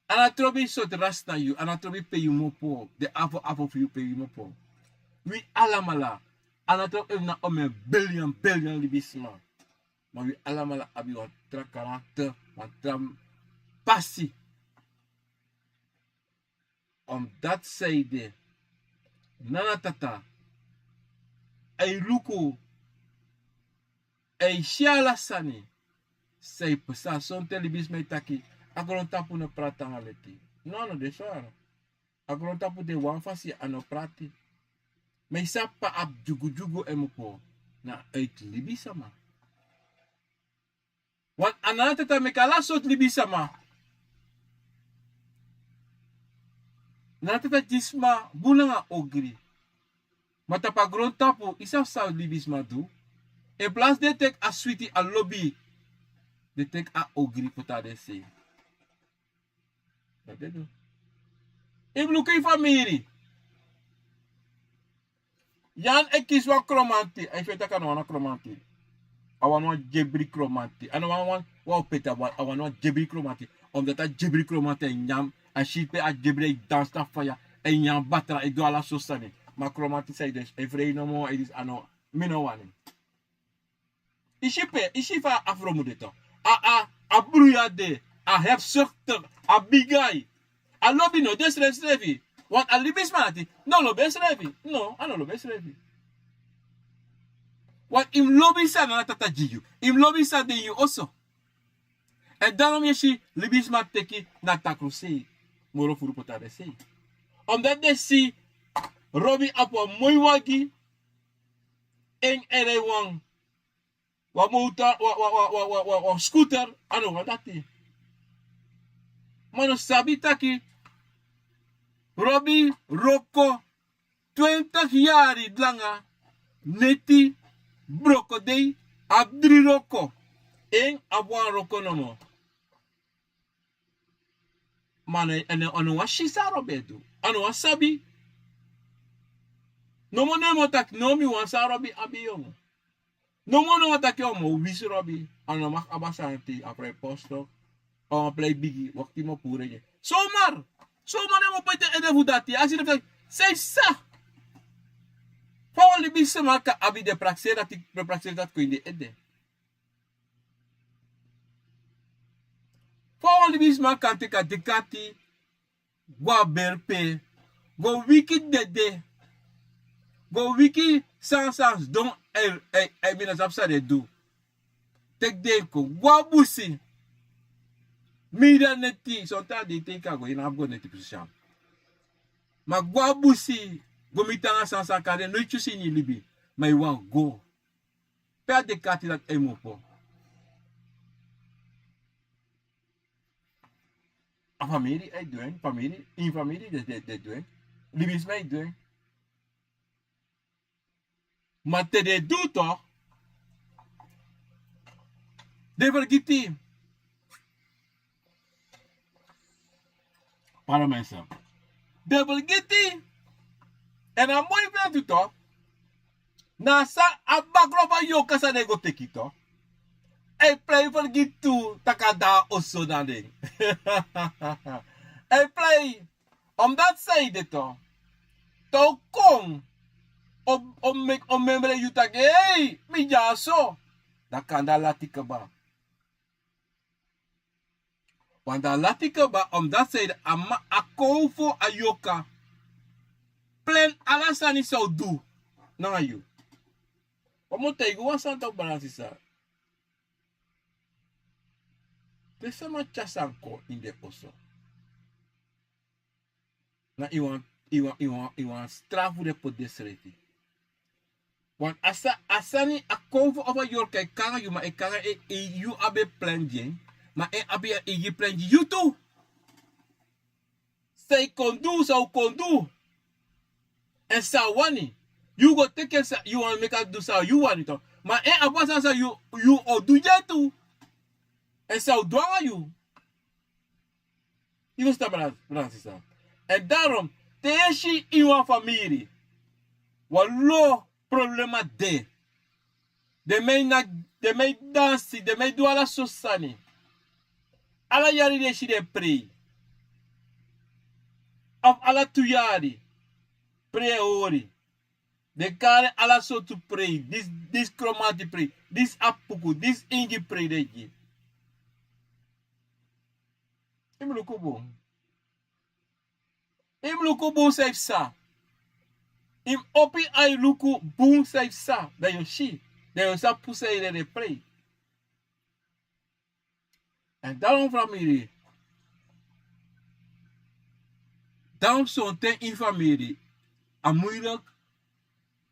A no trobi sortu rasi na yu, a no trobi pe yu mu opo, den afo afo fu yu pe yu mu opo. Wi alamala, a no trobi efu na omeni billion, billion libisma. Ma wi alamala abi wan tra karakter, wan tra pasi. Omdat zij de nana tata, a e luku, a e si ala sani. San e pasa, sonten libisma e taki, a grontapu no prati nanga leti. No, a no de so. A grontapu de wan fasi, a no prati. Ma yu sabi pe a dyugudyugu e mu opo, na uit libisama. Want a nana tata meki ala sortu libisma. Nana tata gi sma bun nanga ogri. Ma tapu a grontapu, yu sabi san libisma du? In plaats den teki a switi, a lobi, den teki a ogri poti na den sei. Dati den du. Yu mus luku yu famiri. Yan e kisi wan kromanti, a e feni taki a no wani wan kromanti. A wani wan dyebri kromanti. A no wani wan, wan opeti, a wani, a wani wan dyebri kromanti. Omdat a dyebri kromanti e nyan, a si pe a dyebri e dansi na faya, e nyan batra, e du ala sortu sani. Ma kromanti san e du, e frei nomo, e disi a no, mi no wani. Yu si pe, yu si fa a fromu de tu. A, a, a bruya de, a hebzuchtig, a bigi ai. A lobi no de srefsrefi. Want a libisma dati no lobi ensrefi. No, a no lobi ensrefi. Want yu mus lobi san nana tata gi yu. Yu mus lobi san de ini yu oso. Èn daarom yu e si libisma teki na takru sei. Moro furu poti na den sei. Omdat den si Robi abi wan moi wagi, en e rei wan wan motor, wan, wan, wan, wan, wan, wan scooter, a no wani dati. Ma a no sabi taki Robi wroko twintig yari langa, neti, broko dei, abi dri wroko. En abi wan wroko nomo. Ma a no, a no, a no wani si san Robi e du. A no wani sabi. Nomo no e mu taki, no, mi wani san Robi abi, yongu. Nomo no wani taki, o, mi o wisi Robi. A no mag abi a sani te, a prei posto. A wani prei bigi, wakti mi o puru en. Somar. Somar e mu poti en ede fu dati. A si den taki, san yu sa. Fa wan libisma kan abi den prakseri dati, den prakseri dati kon ini den ede. Fa wan libisma kan teki a dekati, go a berpe, go wiki dede, go wiki san san sidon, e, e, e, mi no sabi san den e du. Teki den kon, go a busi. Mi de a neti, sonten a dei te yu kan go, yu no abi go neti pisipisin. Ma go a busi, go miti nanga san san kande, noiti yu si ini yu libi. Ma yu wani go. Pe a dekati dati e mu opo? A famiri e du en, famiri, ini famiri den, den, den du en. Libisma e du en. Ma te den e du tu, den fergiti. Para mensen. Den fergiti. Èn a moi fu en tu, na san a bakru fu a yorka san den go teki tu. A e prei fergiti tu taki a de na oso na den. A e prei. Omdat san ede tu. Te a kon, o, o meki, o memre yu taki, hei, mi dyaso. Dan kande a lati kaba. Want a lati kaba, omdat san ede, a man, a kowfu, a yorka, plan ala sani san a o du nanga yu. Wan mi o taigi wan sani, tok, brada, sisa. Te sama tyari sani kon ini den oso, na yu wani, yu wani, yu wani, yu wani strafu den poti densrefi. Want a sa, a sani, a kon fu a yorka e kon nanga yu, ma e kon nanga en, en, yu abi en plan gi en, ma en abi en eigi plan gi yu tu. San yu kon du, san un kon du. Èn san a wani. Yu go teki en san yu wani meki a du san yu wani tu. Ma en abi wan sani san yu, yu o du gi en tu. Èn san a o du nanga yu. Yu e ferstan, brada, brada, sisa. Èn daarom, te yu e si ini wan famiri, wan lo problema de. Den man e naki, den man e dansi, den man e du ala sortu sani. Ala yari den e si den e prei. Of ala tu yari, prei e hori. Den kari ala sortu prei, disi, disi kromanti prei, disi apuku, disi ingi prei den e gi. Yu mus luku bun. Yu mus luku bun san yu psa. Yu mus opo yu ai luku bun san yu psa. Dan yu o si. Dan yu o sabi fu san yu e prei. Èn daarom famiri. Daarom sonten ini famiri a muilik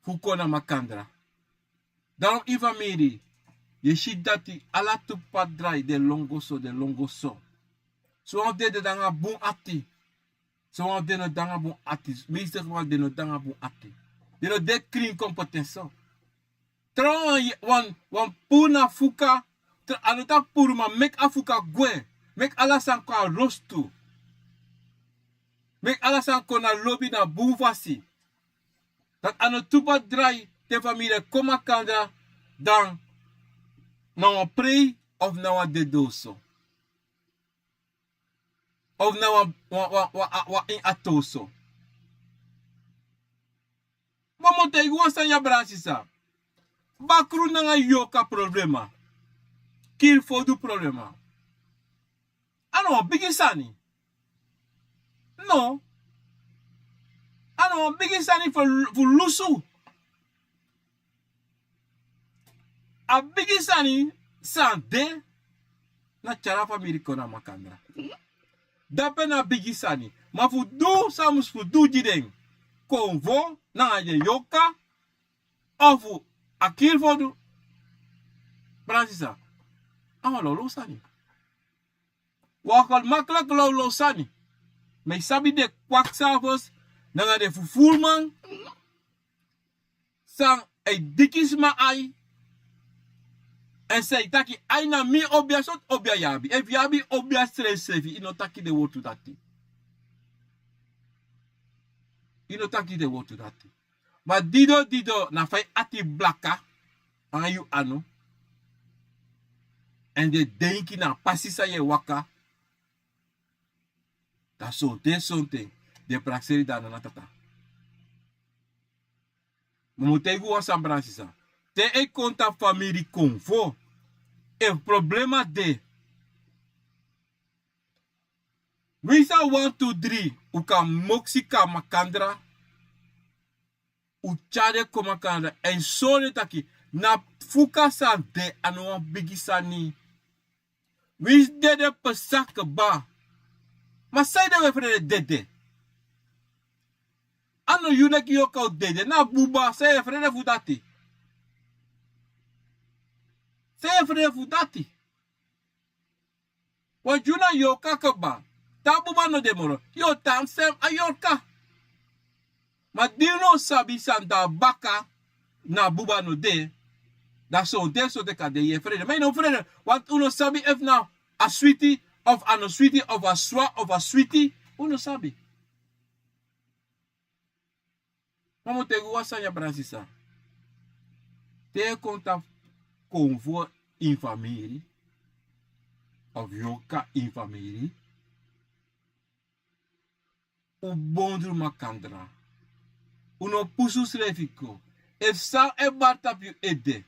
fu kon na makandra. Daarom ini famiri, yu e si dati ala tu p'pa drai, den lon go so, den lon go so. Sowan fu den de nanga bun ati. Sowan fu den no de nanga bun ati. Meeste geval den no de nanga bun ati. Den no de krin kompetenso. Trawan wan, wan puru na fuka, tra-, a no taki puru, ma meki a fuka gwe. Meki ala sani kon na rostu. Meki ala sani kon na lobi, na bun fasi. Dati a no tu p'pa drai, te famiri e kon makandra, dan na wan prei of na wan dede oso. Of na wan, wan, wan, wan, wan ini ati oso. Ma mi o taigi wan sani ya, brada, sisa. Bakru nanga yorka problema. Kiri fodu problema. A no wan bigi sani. No. A no wan bigi sani fu, fu lusu. A bigi sani san de na tyari a famiri kon na makandra. Dape na bigi sani. Ma fu du san mus fu du gi den, konfo nanga den yorka, ofu a kiri fodu, brada, sisa, a wan lawlaw sani. Wan gemakkelijk lawlaw sani. Ma yu sabi den kwakzalvers nanga den fufuruman san e diki sma ai. Èn san e taki ai na mi obia, sortu obia yu abi. Efu yu abi obia srefsrefi, yu no taki den wortu dati. Yu no taki den wortu dati. Ma dido dido na fa yu ati blaka nanga yu anu. Èn den e denki na a pasi san yu e waka. Dan sonten sonten den prakseri dan na tata. Mi mu taigi wan sani, brada, sisa. Te e kon tapu famiri konfo, efu problema de, winsi a wan, tu, dri, un kan moksi kon na makandra. Un tyari den kon makandra èn sori den taki na fuka san de, a no wan bigi sani. Winsi dede pasa kaba. Ma sanede un e frede dede? A no yu leki yorka o dede, na buba, san yu e frede fu dati? San yu e frede fu dati? Wan yu na yorka kaba, te a buba no de moro, yu o tan sem a yorka. Ma di yu no sabi san de na baka, na buba no de, dan sonten sonten kan de yu e frede. Ma yu no frede, want un no sabi efu na a switi, of a no switi, of a swa, of a switi, un no sabi. Ma mi o taigi wan sani ya, brada, sisa. Te yu e kon tapu konfo ini famiri, of yorka ini famiri, un bondru makandra. Un no pusu unsrefi kon. Efu san e bari tapu yu ede,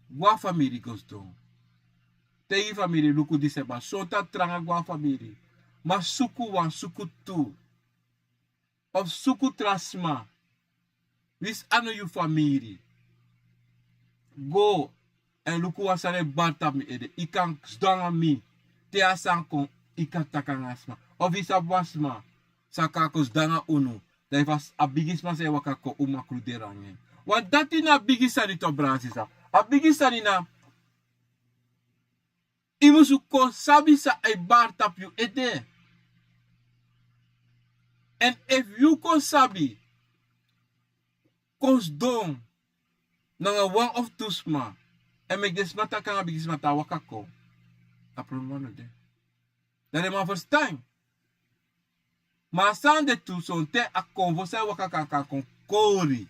go na famiri go sidon. Taigi famiri luku disi e bari. Son tan tranga, go na famiri. Ma suku wan, suku tu. Of suku tra sma. Winsi a no yu famiri. Go èn luku wan san e bari tapu mi ede. Yu kan sidon nanga mi. Te a sani kon, yu kan taki nanga a sma. Of yu sabi wan sma san kan kon sidon nanga unu. Dan efu a bigi sma san e waka kon, un makru de rangi en. Wan dati na a bigi sani, to, brada sisa. A bigi sani na, i musu kon sabi san e bari tapu yu ede. Èn efu yu kon sabi, kon sidon nanga wan of tu sma, èn meki den sma taki nanga bigi sma taki a waka kon, a problema no de. Dan den man ferstan. Ma a sani de tu, sonten a konfo san e waka kan, kan kon kori.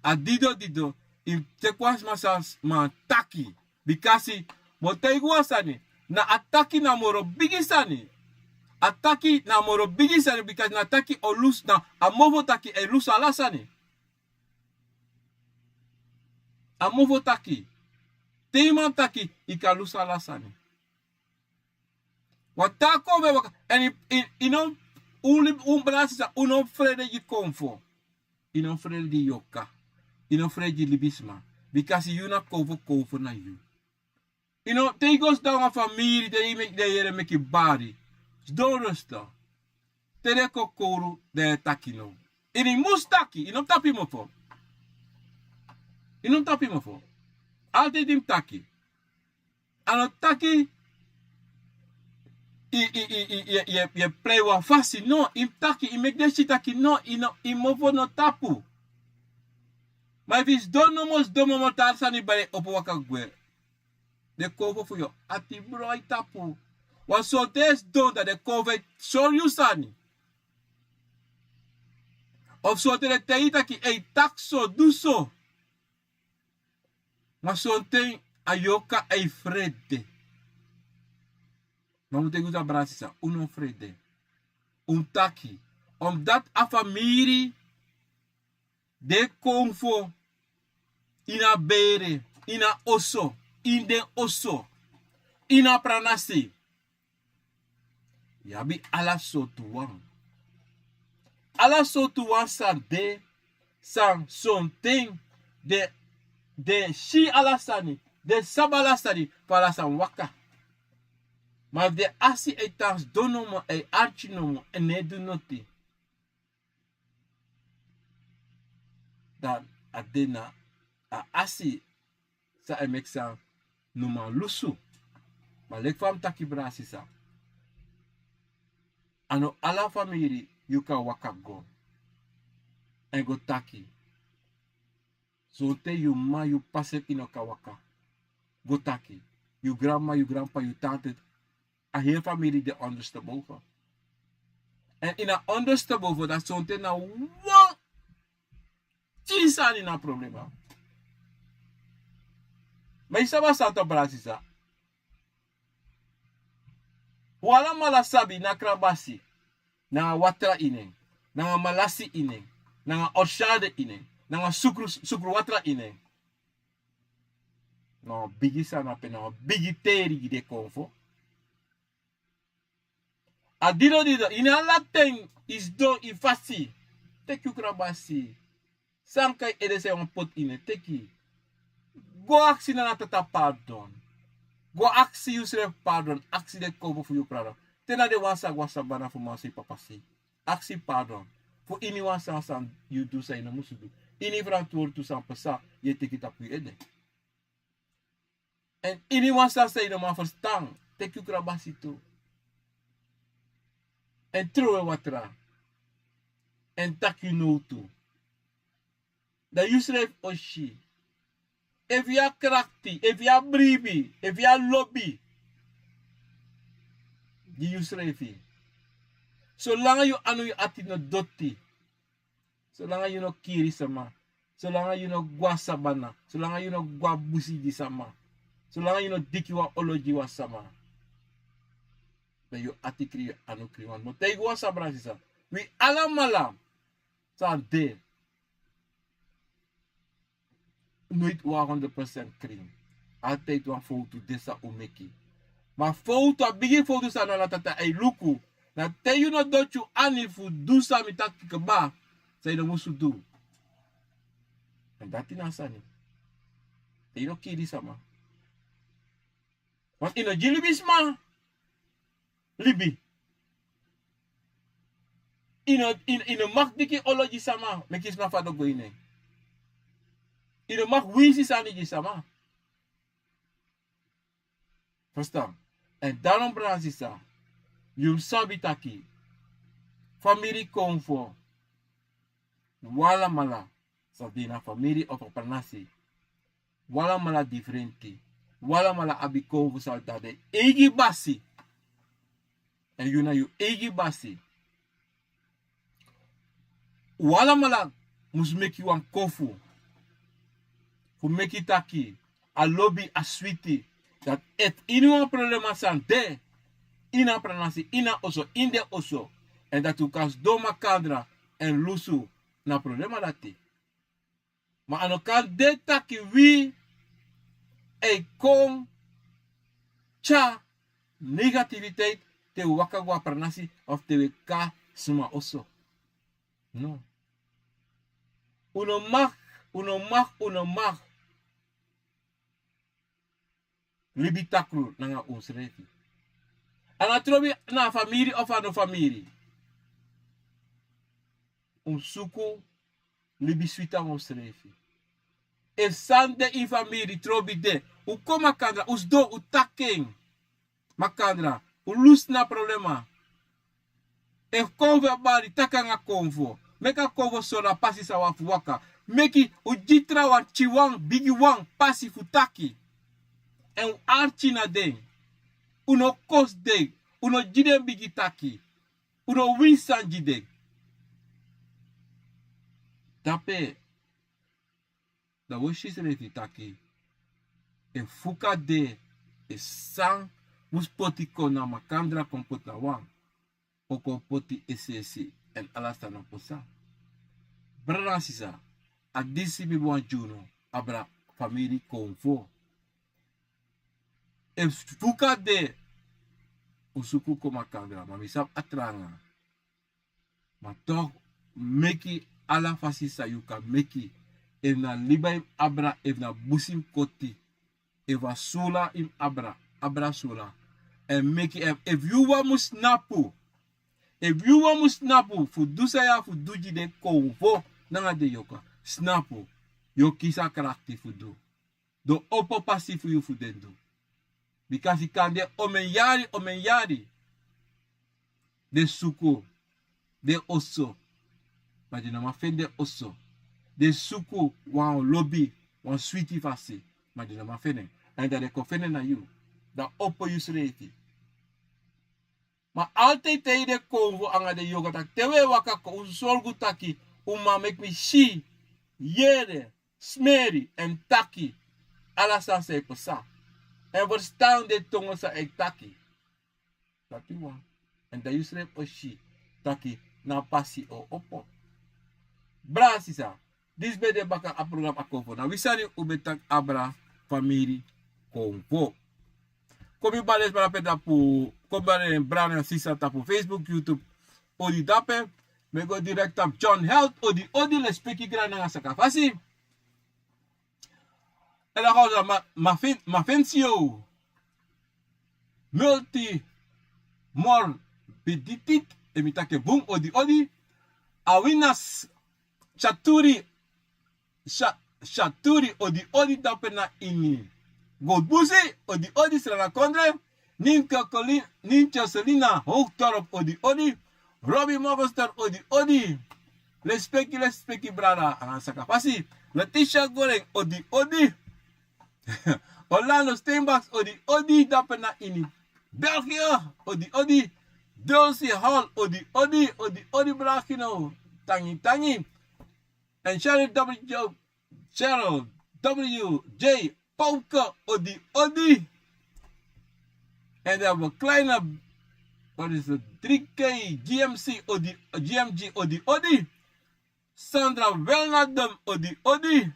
A dido dido, i mus teki wan sma san man taki. Bikasi mi o taigi wan sani, na a taki na moro bigi sani. A taki na moro bigi sani, bikasi na taki o lusu, na a mofo taki e lusu ala sani. A mofo taki, te i man taki, i kan lusu ala sani. Wan taa konfo e waka, èn i, i, i no, un libi, un brada sisa, un no frede gi konfo. I no frede gi yorka. I no frede gi libisma. Bikasi yu na konfo, konfo na yu. I no, te i go sidon nanga famiri, te i meki den yere meki bari. Sidon rustig. Te den kon kowru, dan yu e taki now. I no mus taki, i no tapu i mofo. I no tapu i mofo. Altijd i mus taki. A no taki i, i, i, i, i, i, i e prei wan fasi, no, i mus taki, i meki den si taki no, i no, i mofo no tapu. Ma efu i sidon nomo, sidon nomo, te ala sani bai, opo waka gwe. Den konfo fu yu o ati broi tapu. Wan sonten e sidon, dan den konfo e sori yu sani. Of sonten den taigi yu taki, ei, taki so, du so. Ma sonten a yorka e frede. Ma mi o taigi un san, brada sisa, un no frede. Un mus taki. Omdat a famiri, den konfo, ini a bere, ini a oso, ini den oso, ini a pranasi. Yu abi ala sortu wan. Ala sortu wan san de, san sonten den, den si ala sani, den sabi ala sani, fu ala sani waka. Ma efu den asi e tan sidon nomo, e arki nomo, en no e du noti. Dan a de na a asi san e meki san no man lusu. Ma leki fa mi taki, brada sisa, a no ala famiri yu kan waka go. Èn go taki. Sonten yu m'ma, yu p'pa srefi i no kan waka go taki. Yu granm'ma, yu granp'pa, yu tante, a heri famiri de ondersteboven. Èn ini a ondersteboven, dan sonten na wan pikin sani na problema. Ma yu sabi san, to, brada sisa. Un alamala sabi na krabasi, nanga watra ini en, nanga malasi ini en, nanga orsade ini en, nanga sukru, sukru watra ini en. Na wan bigi sani ape, na wan bigi teri gi den konfo. A dido dido, ini ala ten i sidon, i fasi. Teki yu krabasi. San kai ede san yu wani poti ini en, teki. Go aksi Nana Tata pardon. Go aksi yusrefi pardon, aksi den konfo fu yu pardon. Te na den wan sa go a sabana fu Mamasei, Papasei, aksi pardon fu ini wan sani san yu du san yu no musu du. Ini ferantwortu san pasa, yu e teki tapu yu ede. Èn ini wan sani san yu no man ferstan, teki yu krabasi tu. Èn trowe watra. Èn taki yu nowtu. Dan yusrefi o si. Efu yu abi krakti, efu yu abi bribi, efu yu abi lobi, gi yusrefi. Solanga yu anu, yu ati no doti. Solanga yu no kiri sama. Solanga yu no go a sabana. Solanga yu no go a busi gi sama. Solanga yu no diki wan olo gi wan sama. Dan yu ati krin, yu anu krin. Want mi o taigi wan sani, brada sisa. Wi alamala san de noiti wan hondro procent krin. Altijd wan fowtu de san un meki. Ma fowtu, a bigi fowtu san Nana Tata e luku, na te yu no doti yu ani fu du san mi taki kaba, san yu no musu du. Èn dati na a sani. Te yu no kiri sama. Want yu no gi libisma libi. Yu no, yu, yu no mag teki olo gi sama, meki sma fadon go ini en. Yu no mag winsi sani gi sama. Verstaan? En daarom, brada, sisa, yu mus sabi taki famiri konfo, un alamala sa de na famiri of a pranasi. Un alamala difrenti. Un alamala abi konfo, sa de na den eigi basi. En yu na yu eigi basi. Un alamala mus meki wan kofu fu meki taki a lobi, a switi, dati efu ini wan problema san de ini a pranasi, ini a oso, ini den oso, en dati un kan sidon makandra en lusu na problema dati. Ma a no kan de taki wi e kon tyari negativiteit te un waka go a pranasi of te un e kon a sma oso. No. Un no mag, un no mag, un no mag libi takru nanga unsrefi. A no trobi na famiri of a no famiri. Un suku libi switi nanga unsrefi. Efu san de ini famiri trobi de, un kon makandra, un sidon, un taki en makandra, un lusu na problema. Efu konfo e bari, taki nanga konfo. Meki a konfo sori a pasi san un abi fu waka. Meki un gi trawan, pikinwan, bigiwan, pasi fu taki. En un arki na den. Un no kosi den. Un no gi den bigi taki. Un no winsi sani gi den. Dape dan un e si srefi taki efu fuka de, e san mus poti kon na makandra kon poti na wan, o kon poti esesi, en ala sani o pasa. Brada nanga sisa, a disi mi wani gi unu abra famiri konfo. Efu fuka de, un suku kon makandra, ma mi sabi a tranga. Ma toch, meki ala fasi san yu kan meki. Efu na liba yu mus abra, efu na busi yu mus koti, efu a sula yu mus abra, abra sula. En meki, efu, efu yu wan mus snapu, efu yu wan mus snapu fu du san yu abi fu du gi den konfo nanga den yoka, snapu. Yu o kisi a krakti fu du. Den o opo pasi fu yu fu den du. Bikasi kande omen yari, omen yari den suku den oso, ma den no man feni den oso. Den suku wan lobi, wan switi fasi, ma den no man feni en. En dan den kon feni en na yu. Dan opo yusrefi. Ma altijd te yu de konfo anga den yoga taki te un e waka kon, un sorgu taki un man meki mi si, yere, smeri en taki ala sani san e pasa. En ferstan den tongo san e taki. Dati wan. En dan yusrefi o si taki na pasi o opo. Brada sisa, disi ben de baka a program a konfo. Na wi sani un ben taki abra famiri konfo. Kon mi bari den sma dape tapu, kon mi bari den brada nanga sisa tapu Facebook, YouTube, odi dape. Mi e go direct tapu John Health, odi odi, lespeki, grani nanga sakafasi. En dan gaan we naar Ma-, Mafin-, Mafincio. Multimorbiditit, e mi taki bun, odi odi. Awinas Chaturi, Cha-, Chaturi, odi odi, dape na ini Goldbusi, odi odi, Srana Kondre. Ninka Colin-, Ninka Selina Hoogdorp, odi odi. Robbie Morgenstern, odi odi. Lespeki, lespeki, brada, anga sakafasi. Letitia Goreng, odi odi. Orlando Steenbaks, odi odi, dape na ini België, odi odi. Dulcie Hall, odi odi, odi odi, brada Gino. Tangi, tangi. En Cheryl W, Cheryl W J Pauke, odi odi. En dan hebben we Kleine, wat is het? Drie K G M C, odi, G M G, odi odi. Sandra Welnadem, odi odi.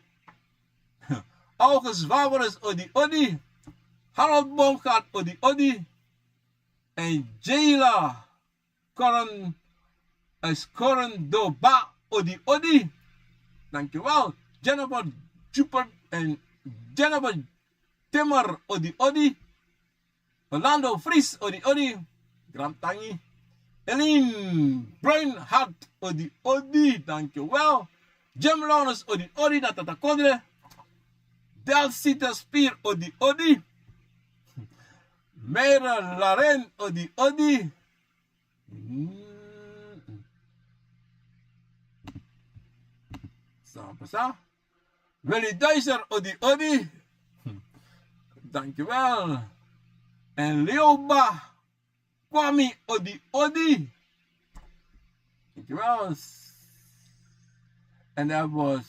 August Wawerus, odi odi. Harold Bongard, odi odi. En Jayla Koren, eh, Skorendoba, odi odi. Dankjewel. Jennifer Jupert en Jennifer Timmer, odi odi. Orlando Fries, odi odi. Grantangi. Elin Bruinhart odi odi, dankjewel. Jim Lawrence odi odi, na tata Kodre. Delsita Spier odi odi. Mera Laren odi odi. Hmm. Sa pasa. Willy Deuser odi odi. Dankjewel. En Leoba Kwami odi odi. Dankjewel. En dat was,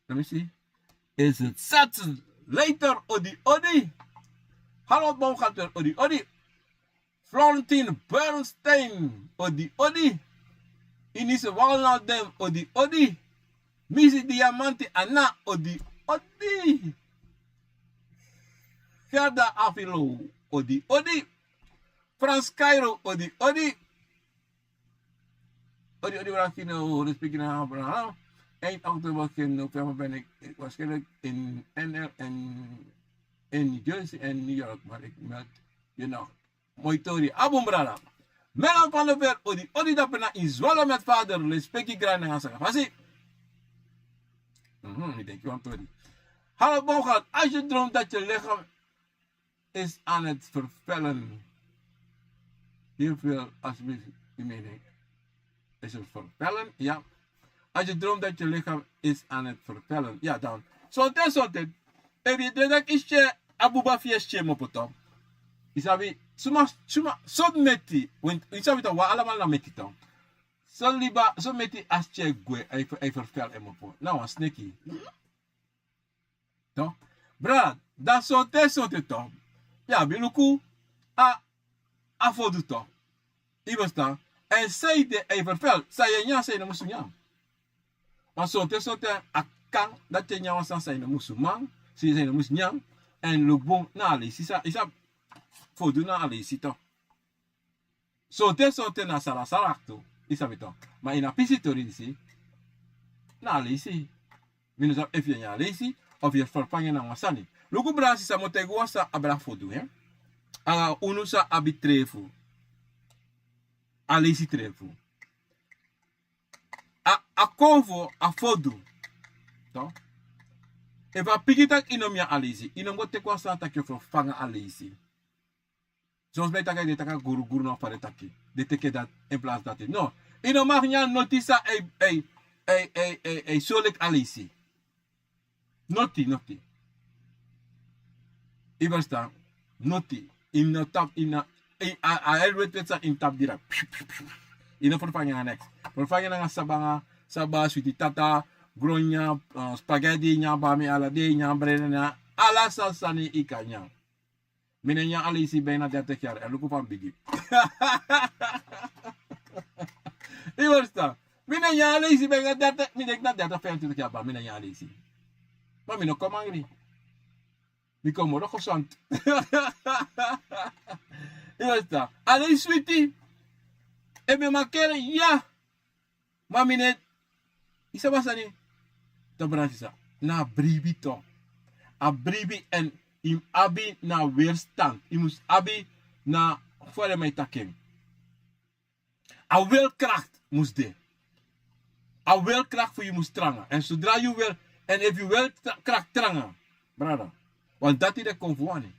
let me see. Is het Sat Leiter odi odi. Harold Baumgartner odi odi. Florentine Bernstein odi odi. Inise Walnaldem odi odi. Misi Diamanti Ana odi odi. Gerda Avilo odi odi. Frans Cairo odi odi. Odi odi, Brakino, respectfully, Abraham. Eind oktober, begin november ben ik waarschijnlijk in N L en in New Jersey en New York, maar ik meld je nog. Moi tori, abun brada. Melan van der Ver odi odi, dapena in Zwolle met vader, respectfully, grani nanga saka fasi. Mhm, mi denki wan tori. Hallo Bogart, als je droomt dat je lichaam is aan het vervellen. Heel veel, alsjeblieft, uw mening. Is het vervellen? Ja. Als je droomt dat je lichaam is aan het vervellen. Ja, dan. Sonten, sonten. Efu yu droomt dati yu si a buba fu yu e si en mopo, yu sabi, suma, suma, son meti, want yu sabi tak' wi allemaal na meti, toch. Son liba, son meti, a si en gwe, a e, a e vervellen en mopo. Na wan sneki. Toch? Brada, dan sonten, sonten, toch. Yu abi luku a, a fodu, toch. Yu e ferstan? Èn san yu de, a e vervellen. San yu e nyan, san yu no musu nyan. Ma sonten, sonten a kan dati yu e nyan wan sani san yu no musu man, san yu no musu nyan. Èn luku bun, na a leisi san, yu sabi, fodu na a leisi, toch. Sonten, sonten na salasala tu, yu sabi, toch. Ma ini a pisi tori disi, na a leisi. Mi no sabi efu yu e nyan a leisi, of yu e ferfanga en nanga wan sani. Luku, brada, sisa, mi o taigi wan sani abra fodu, hè. A unu san abi trefu. A leisi trefu. A, a kowfu, a fodu. Toch? Efu a piki tak' yu no mu nyan a leisi, yu no mu go teki wan sani tak' yu o ferfanga a leisi. Son sma e taki, den e taki a guruguru, no, fa den e taki. Den teki dati in plaats dati. No. Yu no mag nyan noti san e, e, e, e, e, e sori leki a leisi. Noti, noti. Yu e ferstan? Noti. Yu no tapu, yu no, yu, a, a heri weti weti sani yu e tapu dira. Yu no ferfanga en nanga neks. Ferfanga en nanga sabanga, saba, switi tata, gron nyan, eh, spaghetti, nyan bami ala dei, nyan brede, nyan ala sani san yu kan nyan. Mi no e nyan a leisi bijna dertig jaar, èn luku fa mi bigi. Yu e ferstan? Mi no e nyan a leisi bijna dertig, mi denki na dertig, vijfentwintig jaar, ma mi no e nyan a leisi. Ma mi no kon mangri. Mi kon moro gezond. Yu e ferstan? A leisi switi. Efu mi e mankeri, ya. Ma mi no e, yu sabi a sani, toch, brada, sisa. Na a bribi, toch. A bribi, èn yu mus abi na weerstand. Yu mus abi na, fa den man e taki en. A wilkracht mus de. A wilkracht fu yu mus tranga. Èn zodra yu wil, èn efu yu wilkracht tranga, brada, want dati den kowfu wani.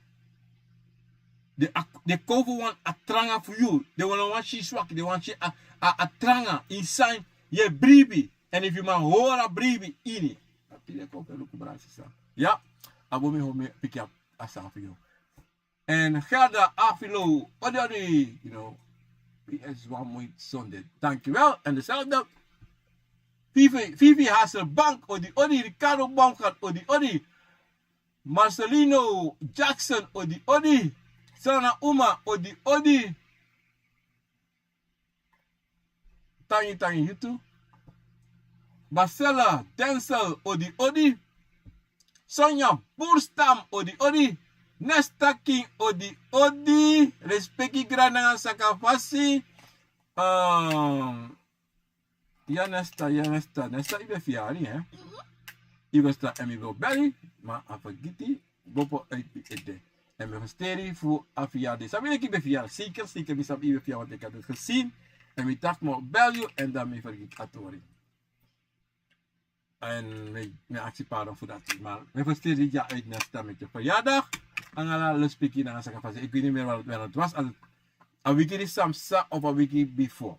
Den, den kowfu wani a tranga fu yu. Den no wani si yu swaki, den wani si a, a, a tranga ini san yu e bribi. Èn efu yu man hori a bribi ini. Dati den kowfu e luku, brada, sisa. Ya, a bun, mi hori, mi piki a, a sani fu yu. En Gerda Afilo, odi odi, you know, P S wan moi sonde. Dankjewel. En dezelfde. Vivi, Vivi Hasselbank, odi odi, Ricardo Baumgart, odi odi. Marcelino Jackson, odi odi. Sana Uma, odi odi. Tangi tangi yu tu. Basela Denzel, odi odi. Sonia Burstam, odi odi. Nesta King, odi odi. Respeki grani nanga saka fasi. Ehm, ya Nesta, ya Nesta. Nesta, yu ben fiyari, hè? Yu ben stan èn mi ben o beli, ma a fergiti. Bopo, eh, ete. En mi festeri fu a fiari. Sabi leki ben fiari. Zeker, zeker mi sabi ben fiari, want ik heb het gezien. En mi taki mi o bel yu en dan mi fergiti a tori. En mi, mi aksi pardon fu dati. Maar mi festeri dya uit nesta met je verjaardag. Nanga ala lespeki nanga saka fasi. Ik weet niet meer wat, wat het was. Al a wiki di san psa of a wiki before.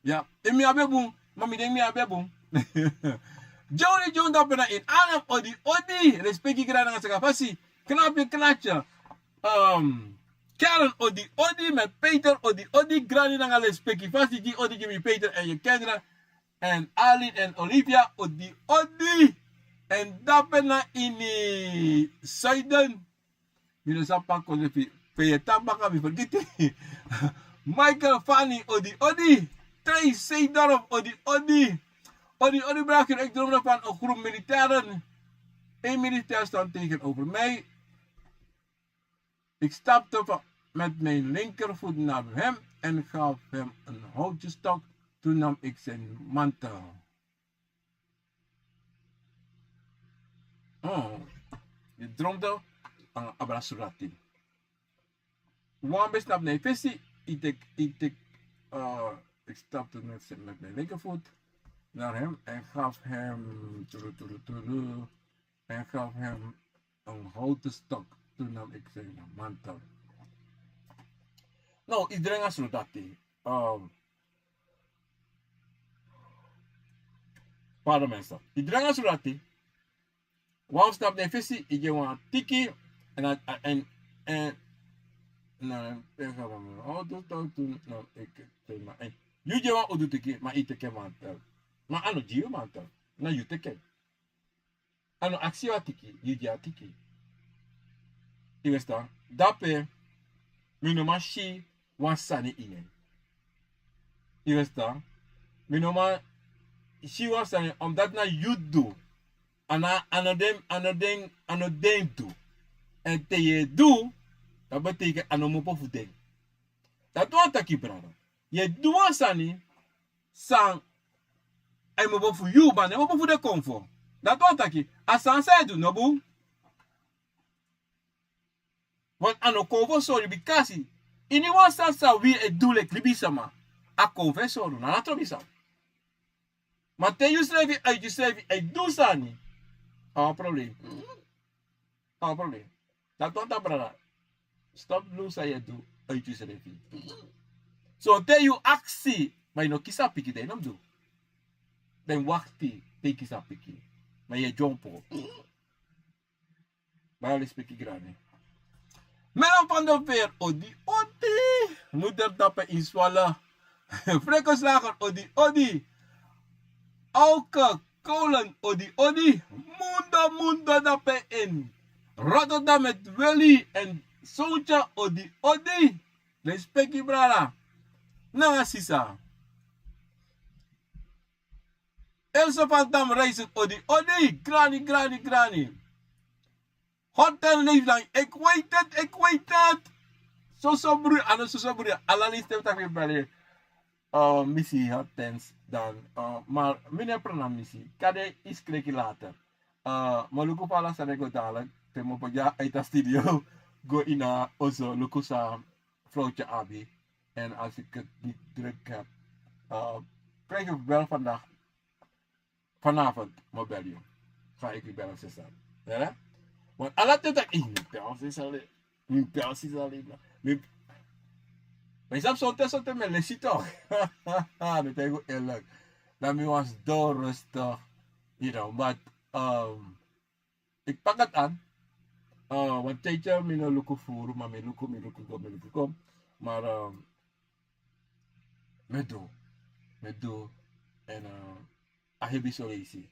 Ya, en mi abi bun, ma mi denki mi abi bun. Joni Joni dape na ini Arnhem, odi odi, respeki grani nanga saka fasi. Knapi knatya. Um, Karen, odi odi, met Peter, odi odi, grani nanga respeki fasi, gi odi gi mi Peter en je Kendra. En Arlene en Olivia, odi odi. En dape na ini Zuiden. Mi no sabi pa kon lefi. Pe yu e tan baka, mi fergiti. Michael, Fanny, odi odi. Trey Seedorf, odi odi. Odi odi, brada, ik droomde van een groep militairen. Een militair stond tegenover mij. Ik stapte va- met mijn linkervoet naar hem en gaf hem een houten stok. Toen nam ik zijn mantel. Oh, yu droomde, uh, abra surati. Wan ben snap na yu fesi, yu teki, yu teki, uh, ik stapte met zijn, met mijn linkervoet naar hem en gaf hem, turu, turu, turu, en gaf hem een houten stok. Toen nam ik zijn mantel. No, yu droomde surati. Um, Pardon, mensen. Yu droomde surati. Wan stap na yu fesi, yu gi wan tiki. En, en, en, na, en, oh, dus dat toen, no, ik, en, yu gi wan udu tiki, ma yu teki mantel. Ma a no gi yu mantel. Na yu teki. A no aksi yu a tiki, yu gi a tiki. Yu e ferstan? Dape, mi no man si wan sani ini en. Yu e ferstan? Mi no man si wan sani, omdat na yu du. A no, a no den, a no den, a no den du. En te yu e du, dat betekent a no mopo fu den. Dati wani taki, brada. Yu e du wan sani, san a e mopo fu yu, ma a no e mopo fu den konfo. Dati wani taki, a sani san yu e du no bun. Want a no konfo sori, bikasi ini wan sani san wi e du leki libisama, a konfo e sori, na a trobi sani. Ma te yusrefi, a yusrefi, a du sani, a wan problem. A wan problem. Dati wani taki, brada, stop luku san yu e du, a yusrefi. So te yu aksi, ma yu no kisi a pikin, dan yu no mus du. Dan yu wakti te yu kisi a pikin. Ma yu e dyompo. Baya lespeki grani. Melo van der Veer, odi odi. Moeder dape in Zwolle. Freko Slager, odi odi. Auke Kolen, odi odi. Mundo Mundo dape in Rotterdam met Willy en Sontje, odi odi. Lespeki, brada nanga sisa. Elsa van Dam Reisen, odi odi, grani, grani, grani. Horten Leeflang, ik weet het, ik weet het. Soso broer, a no Soso broer, ala leeftijd taki mi bali. Uh, misi Hortens dan, uh, maar meneer Prana misi, kade is kreki later. Uh, ma luku fa ala sani e go, dadilik te mi o poti a studio, go ini a oso, luku san vrouwtje abi. En als ik het niet druk heb, uh, krijg ik wel vandaag, vanavond, mi o bel yu. Ga ik u bellen, zuster. Ja? Want ala ten taki, eh, mi bel zuster, mi bel zuster, mi, mi sabi sonten, sonten mi e lesi toch. Mi taigi yu eerlijk. Dan mi was doorrustig, you know, but, um, ik pak het aan. Uh, want tijdje mi no luku furu, maar mi luku, mi luku go, mi luku go. Maar, um, mi du, mi du. En, uh, a hebi so leisi,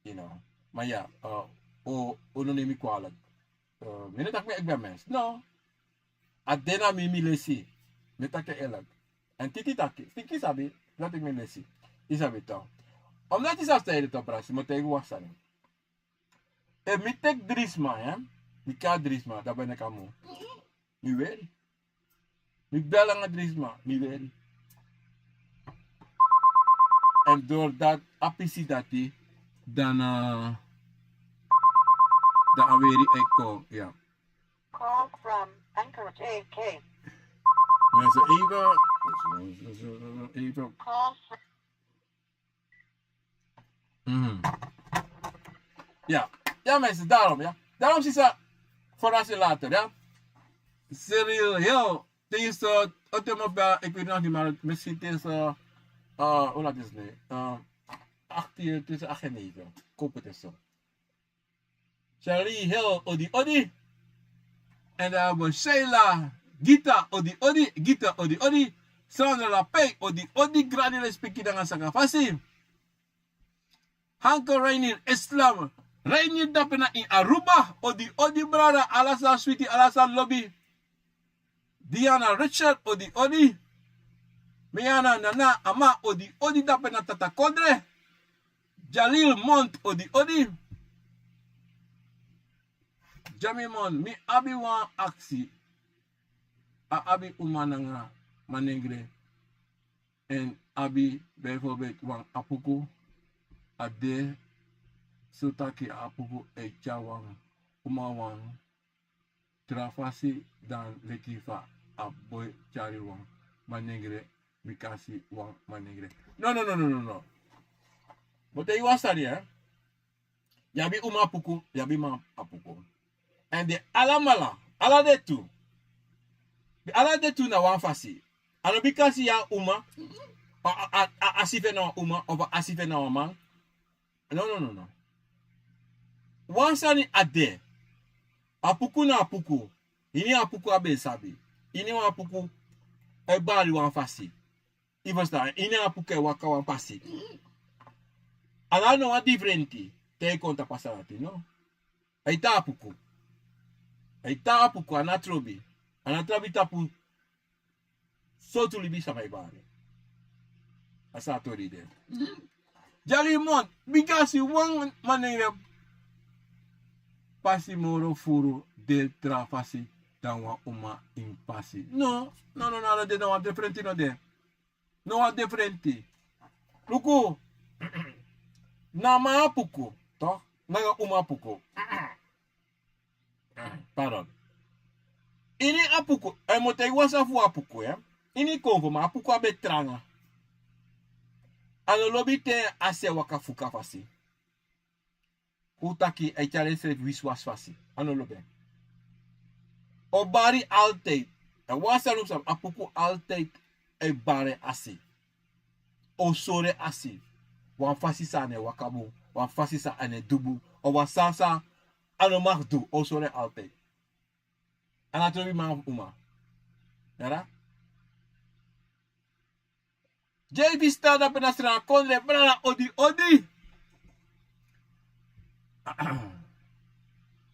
you know. Maar ja, uh, o, o no neem mi kwalijk. Uh, mi no taki mi, ik ben mens. No. A de na mi, mi lesi. Mi taki eerlijk. En Titi taki, Titi sabi, dat ik mi lesi. Yu sabi toch. Omdat yu sabi san yu de toch, brasi, mi o taigi yu wan sani. Efu mi teki dri sma, hè? Mi kari dri sma, dan ben ik a mu. Mi weri. Mi bel nanga dri sma, mi weri. En doordat a pisi dati, dan, eh, dan a weri e kon, ya. Call from Anchorage A K. Mensen, even. Even. Call from Mhm. Ja, ja mensen, daarom, ja. Daarom is dat voor als je later, ja. Cyril, heel, deze, het is maar, ik weet nog niet, maar misschien deze, uh, hoe laat is het nu? Uh, acht uur, tussen acht en negen. Koop het eens zo. Charlie Hill, odi odi. En dan hebben we Sheila, Gita, odi odi, Gita, odi odi. Sandra Lapey, odi odi, gradi respeki nanga saka fasi. Hanko Rainier Islam, Rainier dape na in Aruba, odi odi brada, ala san switi, ala san lobi. Diana Richard, odi odi. Miana Nana Ama, odi odi dape na Tata Kodre. Jalil Mont, odi odi. Jami Mont, mi abi wan aksi. A abi uma nanga manengre. En abi bijvoorbeeld wan apuku. A de so taki a apuku e tyari wan uma wan tra fasi dan leki fa a boi tyari wan manengre, mi kasi wan manengre. No, no, no, no, no, no. But te yu wan sani, eh? Yu abi uma apuku, yu abi man apuku. En den alamala, ala den tu. Ala den tu na wan fasi. A no bikasi yu a uma, a, a, a, a asi fu en na wan uma, of a asi fu en na wan man. No, no, no, no. Wan sani a de. Apuku na apuku. Ini apuku a ben sabi. Ini wan apuku e bari wan fasi. Yu ferstan, ini apuku e waka wan fasi. A no abi no wan difrenti te yu kon tapu a sani dati, no. A e tan apuku. A e tan apuku, a no abi trobi. A no abi trobi tapu sortu libisama e bari. A so a tori de. Jalil Mont, bikasi wan manengre pasi moro furu de tra fasi dan wan uma ini pasi. No, no, no, no, no de, no wan difrenti no de. No wan difrenti. Luku, na man apuku, toch? Nanga uma apuku. Pardon. Ini apuku, a e mu taigi wan sani fu apuku, eh? Ini konfo, ma apuku a ben tranga. A no lobi te a si e waka fuka fasi. Un taki a e tyari ensrefi wisiwasi fasi. A no lobi en. O bari altijd. A wan sani un sabi, apuku altijd e bari asi. O sori asi. Wan fasi san a no e waka bun, wan fasi san a no e du bun, o wan sani san a no mag du, o sori altijd. A no abi trobi man of uma. Yara? J V Star dape na Sranan Kondre, brada, odi odi.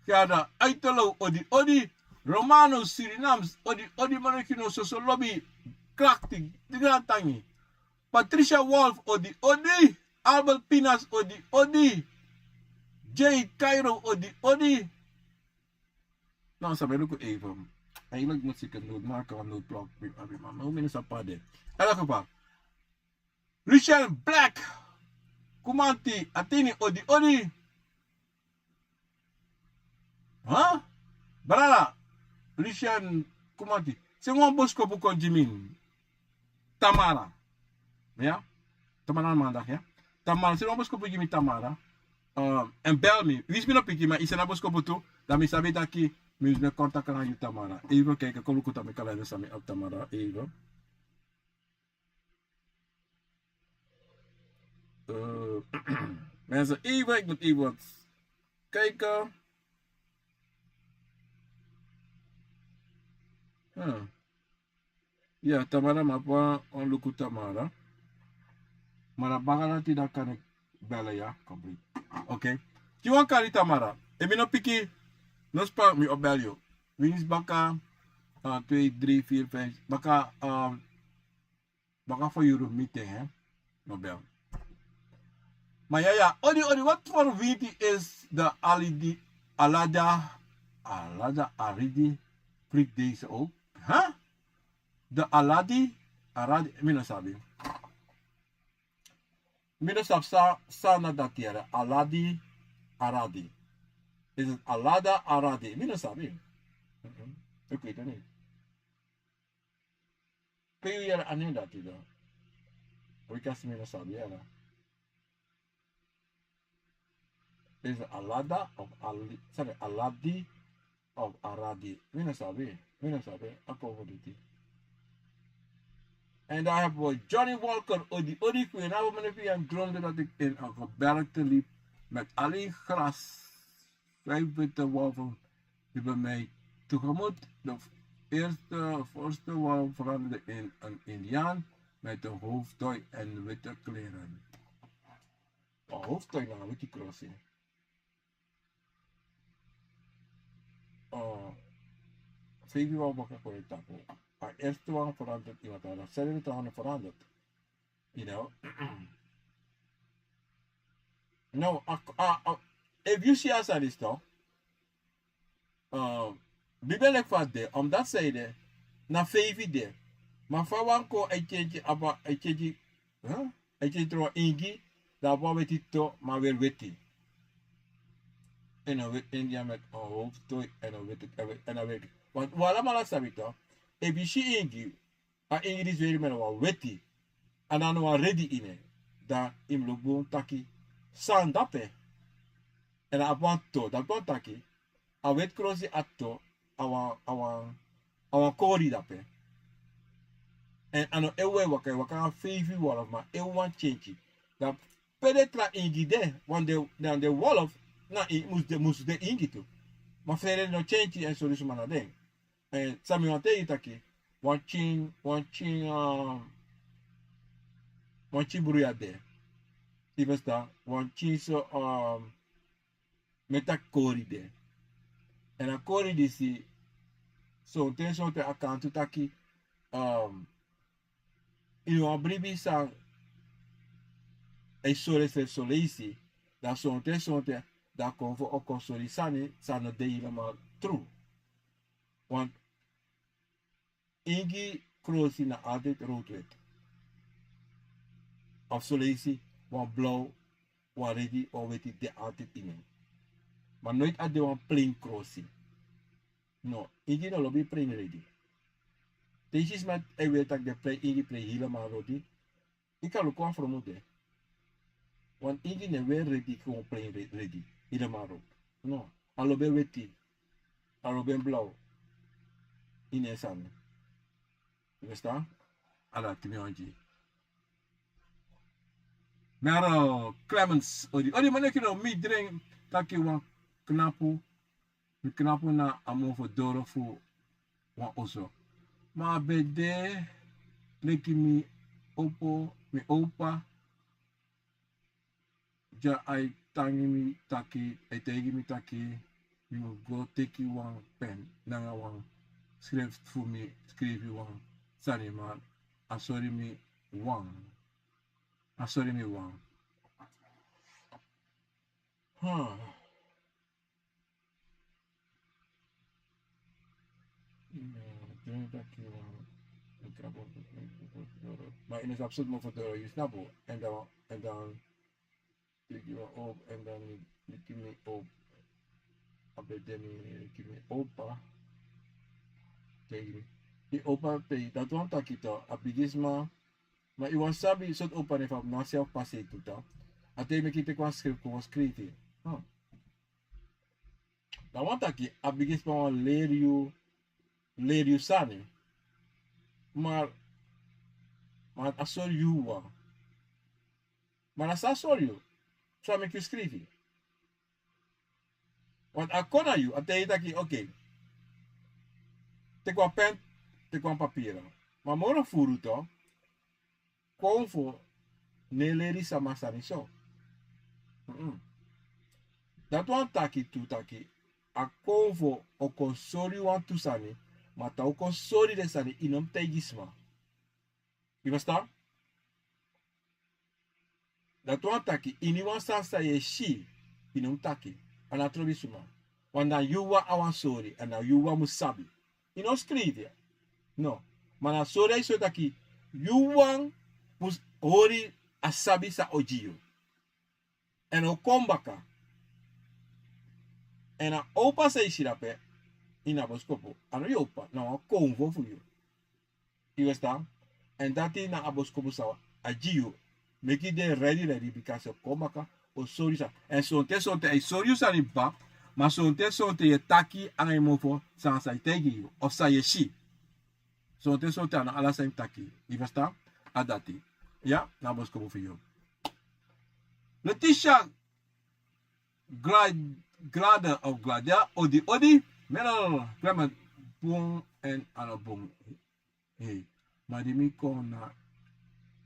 Gerda Uiterlo, odi odi. Romano Surinams, odi odi, Manokino, soso lobi, krakti, di grantangi. Patricia Wolf, odi odi. Albert Pinas, odi odi. Jay Cairo, odi odi. No, sabi, luku even. Eigenlijk moet ik een noot maken, een noodblok. Abi, man, hoe many sapa de? In elk geval. Richard Black. Kumanti, Atini, odi odi. Huh? Brada, Richard Kumanti. Seni wan boskopu kon gi mi. Tamara. Ya? Tamara na mandag, ya? Tamara, seni wan boskopu gi mi, Tamara. Um, en bel mi. Winsi mi no piki, ma yu seni a boskopu tu, dan mi sabi taki mi winsi mi kontak nanga yu, Tamara. Even kijken, kon luku dan mi kalender san mi abi, Tamara. Even. Eh, mensen, even, ik moet even wat kijken. Huh. Ya, Tamara, ma abi wan luku, Tamara. Ma na baka dati dan kan ik bellen, ya, complete. Oké. Gi wan kari, Tamara. Efu mi no piki, no span, mi o bel yu. Winsi baka, eh, twee, drie, vier, vijf. Baka, eh, baka fu yuru mi ten, hè? No bel. Ma ya, ya. Odi, odi, wat voor winti is de Alidi, Alada, Alada Aridi, prikt deze ook? Huh? De Aladi, Aradi, mi no sabi. Mi no sabi san, san na dati yere. Aladi, Aradi. Is het Alada, Aradi? Mi no sabi. Oké, dan niet. Pe yu yere a nen dati dan? Weki a sma no sabi yere. Is Alada of Ali, sorry, Aladi of Aradi? Mi no sabi, mi no sabi a kon fu diti. En dan hebben we Johnny Walker, odi odi, goedenavond meneer Vian. Droomde dat ik in een gebergte liep met alleen gras. Vijf witte wolven liepen mij tegemoet. De eerste, voorste wolf veranderde in een indiaan met een hoofddooi en witte kleren. Een hoofddooi na weti krosi. Feifi wan baka kon e tapu. A eerste wan veranderd iemand, dan zijn we trouwens veranderd. You know? No, a, a, a, if you see a sani toch, uh, bibel ek fa de, omdat zij de, na feifi de. Ma fa wan kon e change aba, e change, huh? E change tron ingi, dan wan weti to, ma weer weti. En dan weti India met een hoofdtooi en dan weti, en dan weti. Want we allemaal sabi toch, if you see ingi, a ingi disi weri mi na wan weti. A no wan redi ini en. Dan yu mus luku bun taki san dape. En a abi wan to, dati wani taki a weti krosi a to, a wan, a wan, a wan kori dape. En a no efu wan e waka, e waka nanga feifi wolf, ma efu wan change. Dan pe den tra ingi de, want den, dan den wolf na in, mus de, mus de ingi tu. Ma fere no change en sori suma na den. En san mi wani taigi yu taki, wan pikin, wan pikin, um, wan pikin bruya de. Yu ferstan, wan pikin so, um, mi e taki kori de. En a kori disi, sonten, sonten a kan tu taki, um, ini wan bribi san e sori ensrefi son leisi, dan sonten, sonten dan a kon fu o kon sori sani san no de helemaal tru. Want ingi krosi na altijd roodwit. Of son leisi wan blauw, wan redi, wan weti de altijd ini en. Ma nooit a de wan plain krosi. No, ingi no lobi plain redi. Te yu si sma e weri taki den plain ingi, plain helemaal redi, yu kan luku wan fromu de. Want ingi no e weri redi, gewoon plain re-, redi, helemaal redi. No, a lobi en weti, a lobi en blauw ini en sani. Yu ferstan? A dati mi wani gi. Mero Clemens, odi odi, maneki, no, mi dringi taki wan knapu, mi knapu na a mofo doro fu wan oso. Ma a ben de leki mi opo, mi opa, dya ai tangi mi taki, ai taigi mi taki mi mus go teki wan pen nanga wan skrift fu mi skrifi wan sani, ma a sori mi wan. A sori mi wan. Hmm. Ma ini sapsut mo fodoro, yu snapu. En dan, en dan teki wan op, en dan mi, mi teki mi op. A ben de mi, mi teki mi opa. Teki mi. Mi opa pe, dati wani taki tu, a bigisma. Ma yu wani sabi sortu opa nen fu a abi na a self pasi tu, a te yu meki yu teki wan skrifi kon skrifi. Hmm. Dati wani taki a bigisma wani leri yu, leri yu sani. Ma, ma a sori yu wan. Ma na san a sori yu, san meki yu skrifi. Want a kon na yu, a taigi yu taki, oké, teki wan pen, teki wan papira. Ma moro furu tu, konfo no e leri sama sani so. Mm-mm. Dati wani taki tu taki a konfo o kon sori yu wantu sani, ma te a o kon sori den sani, yu no mus taigi sma. Yu ferstan? Dati wani taki ini wan sani san yu e si, yu no mus taki. A no trobi suma. Want na yu wan a wani sori, èn na yu wan mus sabi. Yu no skrifi. No. Ma na sori a e sori taki yu wan mus hori a sabi san o gi yu. Èn o kon baka. Èn a opa san yu si dape, ini a boskopu, a no yu o p'pa, na wan konfo fu yu. Yu e stan? Èn dati na a boskopu san a gi yu. Meki den redi redi, bika a o kon baka, o sori yu sani. Èn sonten sonten a e sori yu sani baka, ma sonten sonten yu e taki anga yu mofo san san e taigi yu, of san yu e si. Sonten sonten a no ala san yu e taki. Yu e stan? A dati. Ya, na a boskopu fu yu. Letitia Glad-, Glada of Glada, odi, odi. Mero, Clement, bun èn a no bun. Hei, ma di mi kon na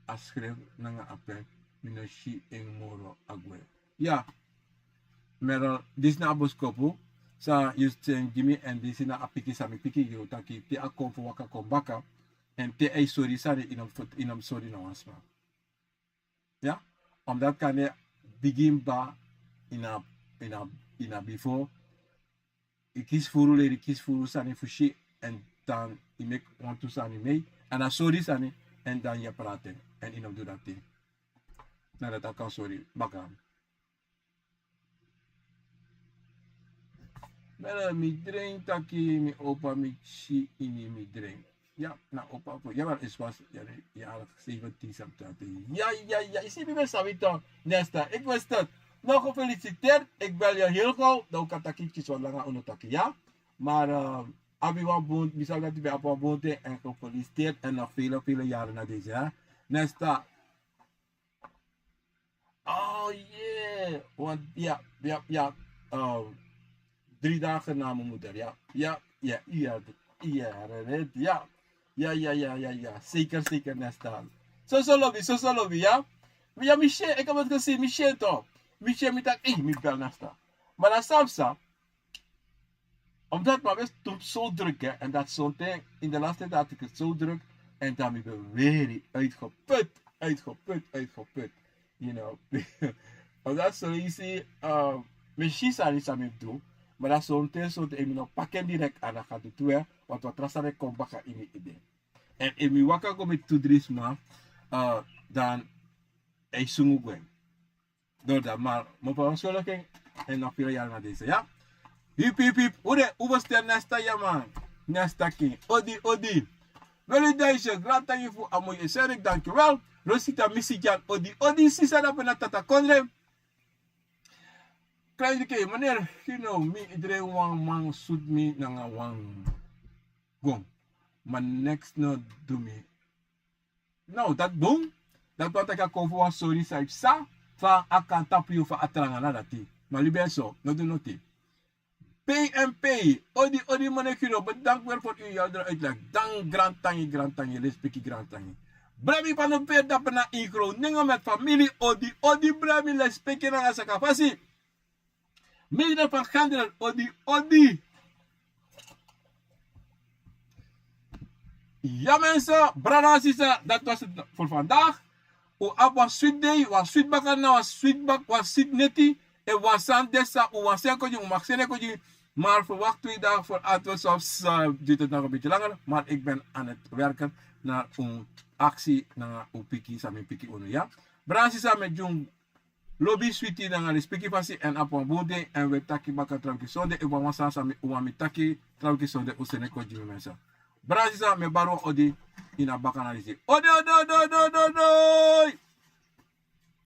a skrifi nanga a pen, mi no si en moro a gwe. Ya, Mero, disi na a boskopu san yu seni gi mi, èn disi na a piki san mi piki gi yu, taki te a kon fu waka kon baka, èn te a e sori sani, yu no mus, yu no mus sori na wan sma. Ya, omdat kande bigin baka ini a, ini a, ini a bifo, yu kisi furu leri, kisi furu sani fu si, èn dan yu meki wantu sani mee, èn a sori sani, èn dan yu e prati, èn yu no mus du dati. Na dati a kan sori baka. Mero, mi dren taki mi opa mi si ini mi dren. Ya, na opa fu, ya, wel, is was, ya, ya, zeventien september. Ya, ya, ya, yu si mi ben sabi toch, Nesta. Ik wist het. Nou, gefeliciteerd. Ik bel je heel gauw. Dan wi kan taki kisi wan langa, unu taki, ya. Maar, eh, abi wan bun, mi sabi dati yu ben abi wan bun ten, en gefeliciteerd. En nog vele, vele jaren na deze, hè. Nesta. Oh, yeah. Want, ya, ya, ya. Eh, drie dagen na mijn moeder, ya. Ya, ya, ya, ya, right, ya. Ya, ya, ya, ya, ya. Zeker, zeker, Nesta. Soso lobi, soso lobi, ya. Ya, mi si en, ik heb het gezien, mi si en toch. Mi si en, mi taki, eh, mi bel Nesta. Maar dan Samsa, omdat mi ben zo druk, hè, en dat zo'n tijd, in de laatste tijd had ik het zo druk, en dan ben ik weer uitgeput, uitgeput, uitgeput. You know. Omdat zo, yu si, eh, mi si sani san mi mus du, maar dan zo'n tijd, zo'n tijd, yu no mus pak en direct aan, dan gaat het toe, hè, want wat rasa de kon baka ini ede. En efu mi waka go miti tu dri sma, eh, dan a e sungu gwe. Door dat, maar mi ben verschuldiging en nog vele jaren na deze, ya. Hip, hip, hip. Odi, odi, sterren, Nesta, ya man. Nesta king. Odi, odi. Wel, Duitse, grand tangi fu a moi uitzending, dankjewel. Rosita Misijan, odi, odi, sisa, na pena tata kondre. Klein dike, meneer, you know, mi, iedereen wan man sutu mi nanga wan gong. Maar niks no du mi. No, dati bun. Dati wani taki a kon fu wan sori san yu psa, fa a kan tapu yu fu a tranga na dati. Ma libi en so, no du noti. P M P, odi, odi, meneer Kiro, bedankt weer voor uw heldere uitleg. Dank, grand tangi, grand tangi, lespeki, grand tangi. Bremi van den Veer, dape na Ingro, Ningo met familie, odi, odi, Bremi, lespeki nanga sakafasi. Meneer van Genderen, odi, odi. Ja mensen, brada, sisa, dat was het voor vandaag. Un abi wan switi dei, wan switi bakana, wan switi bak, wan switi neti. En wan sani de san un wani seni kon gi, un mag seni kon gi. Maar verwacht twee dagen voor antwoord, soms, eh, duurt het nog een beetje langer. Maar ik ben aan het werken naar un actie, naar un piki, san mi piki unu, ya. Brada, sisa, mi e gi un lobi, switi nanga lespeki fasi, èn abi wan bun dei, èn wi e taki baka tra wiki sonde. Efu wan sani san mi, un wani mi taki tra wiki sonde, un seni kon gi mi, mensen. Brada, sisa, mi e bari wan odi ini a bakana disi. Odi, odi, odi, odi, odi, odi.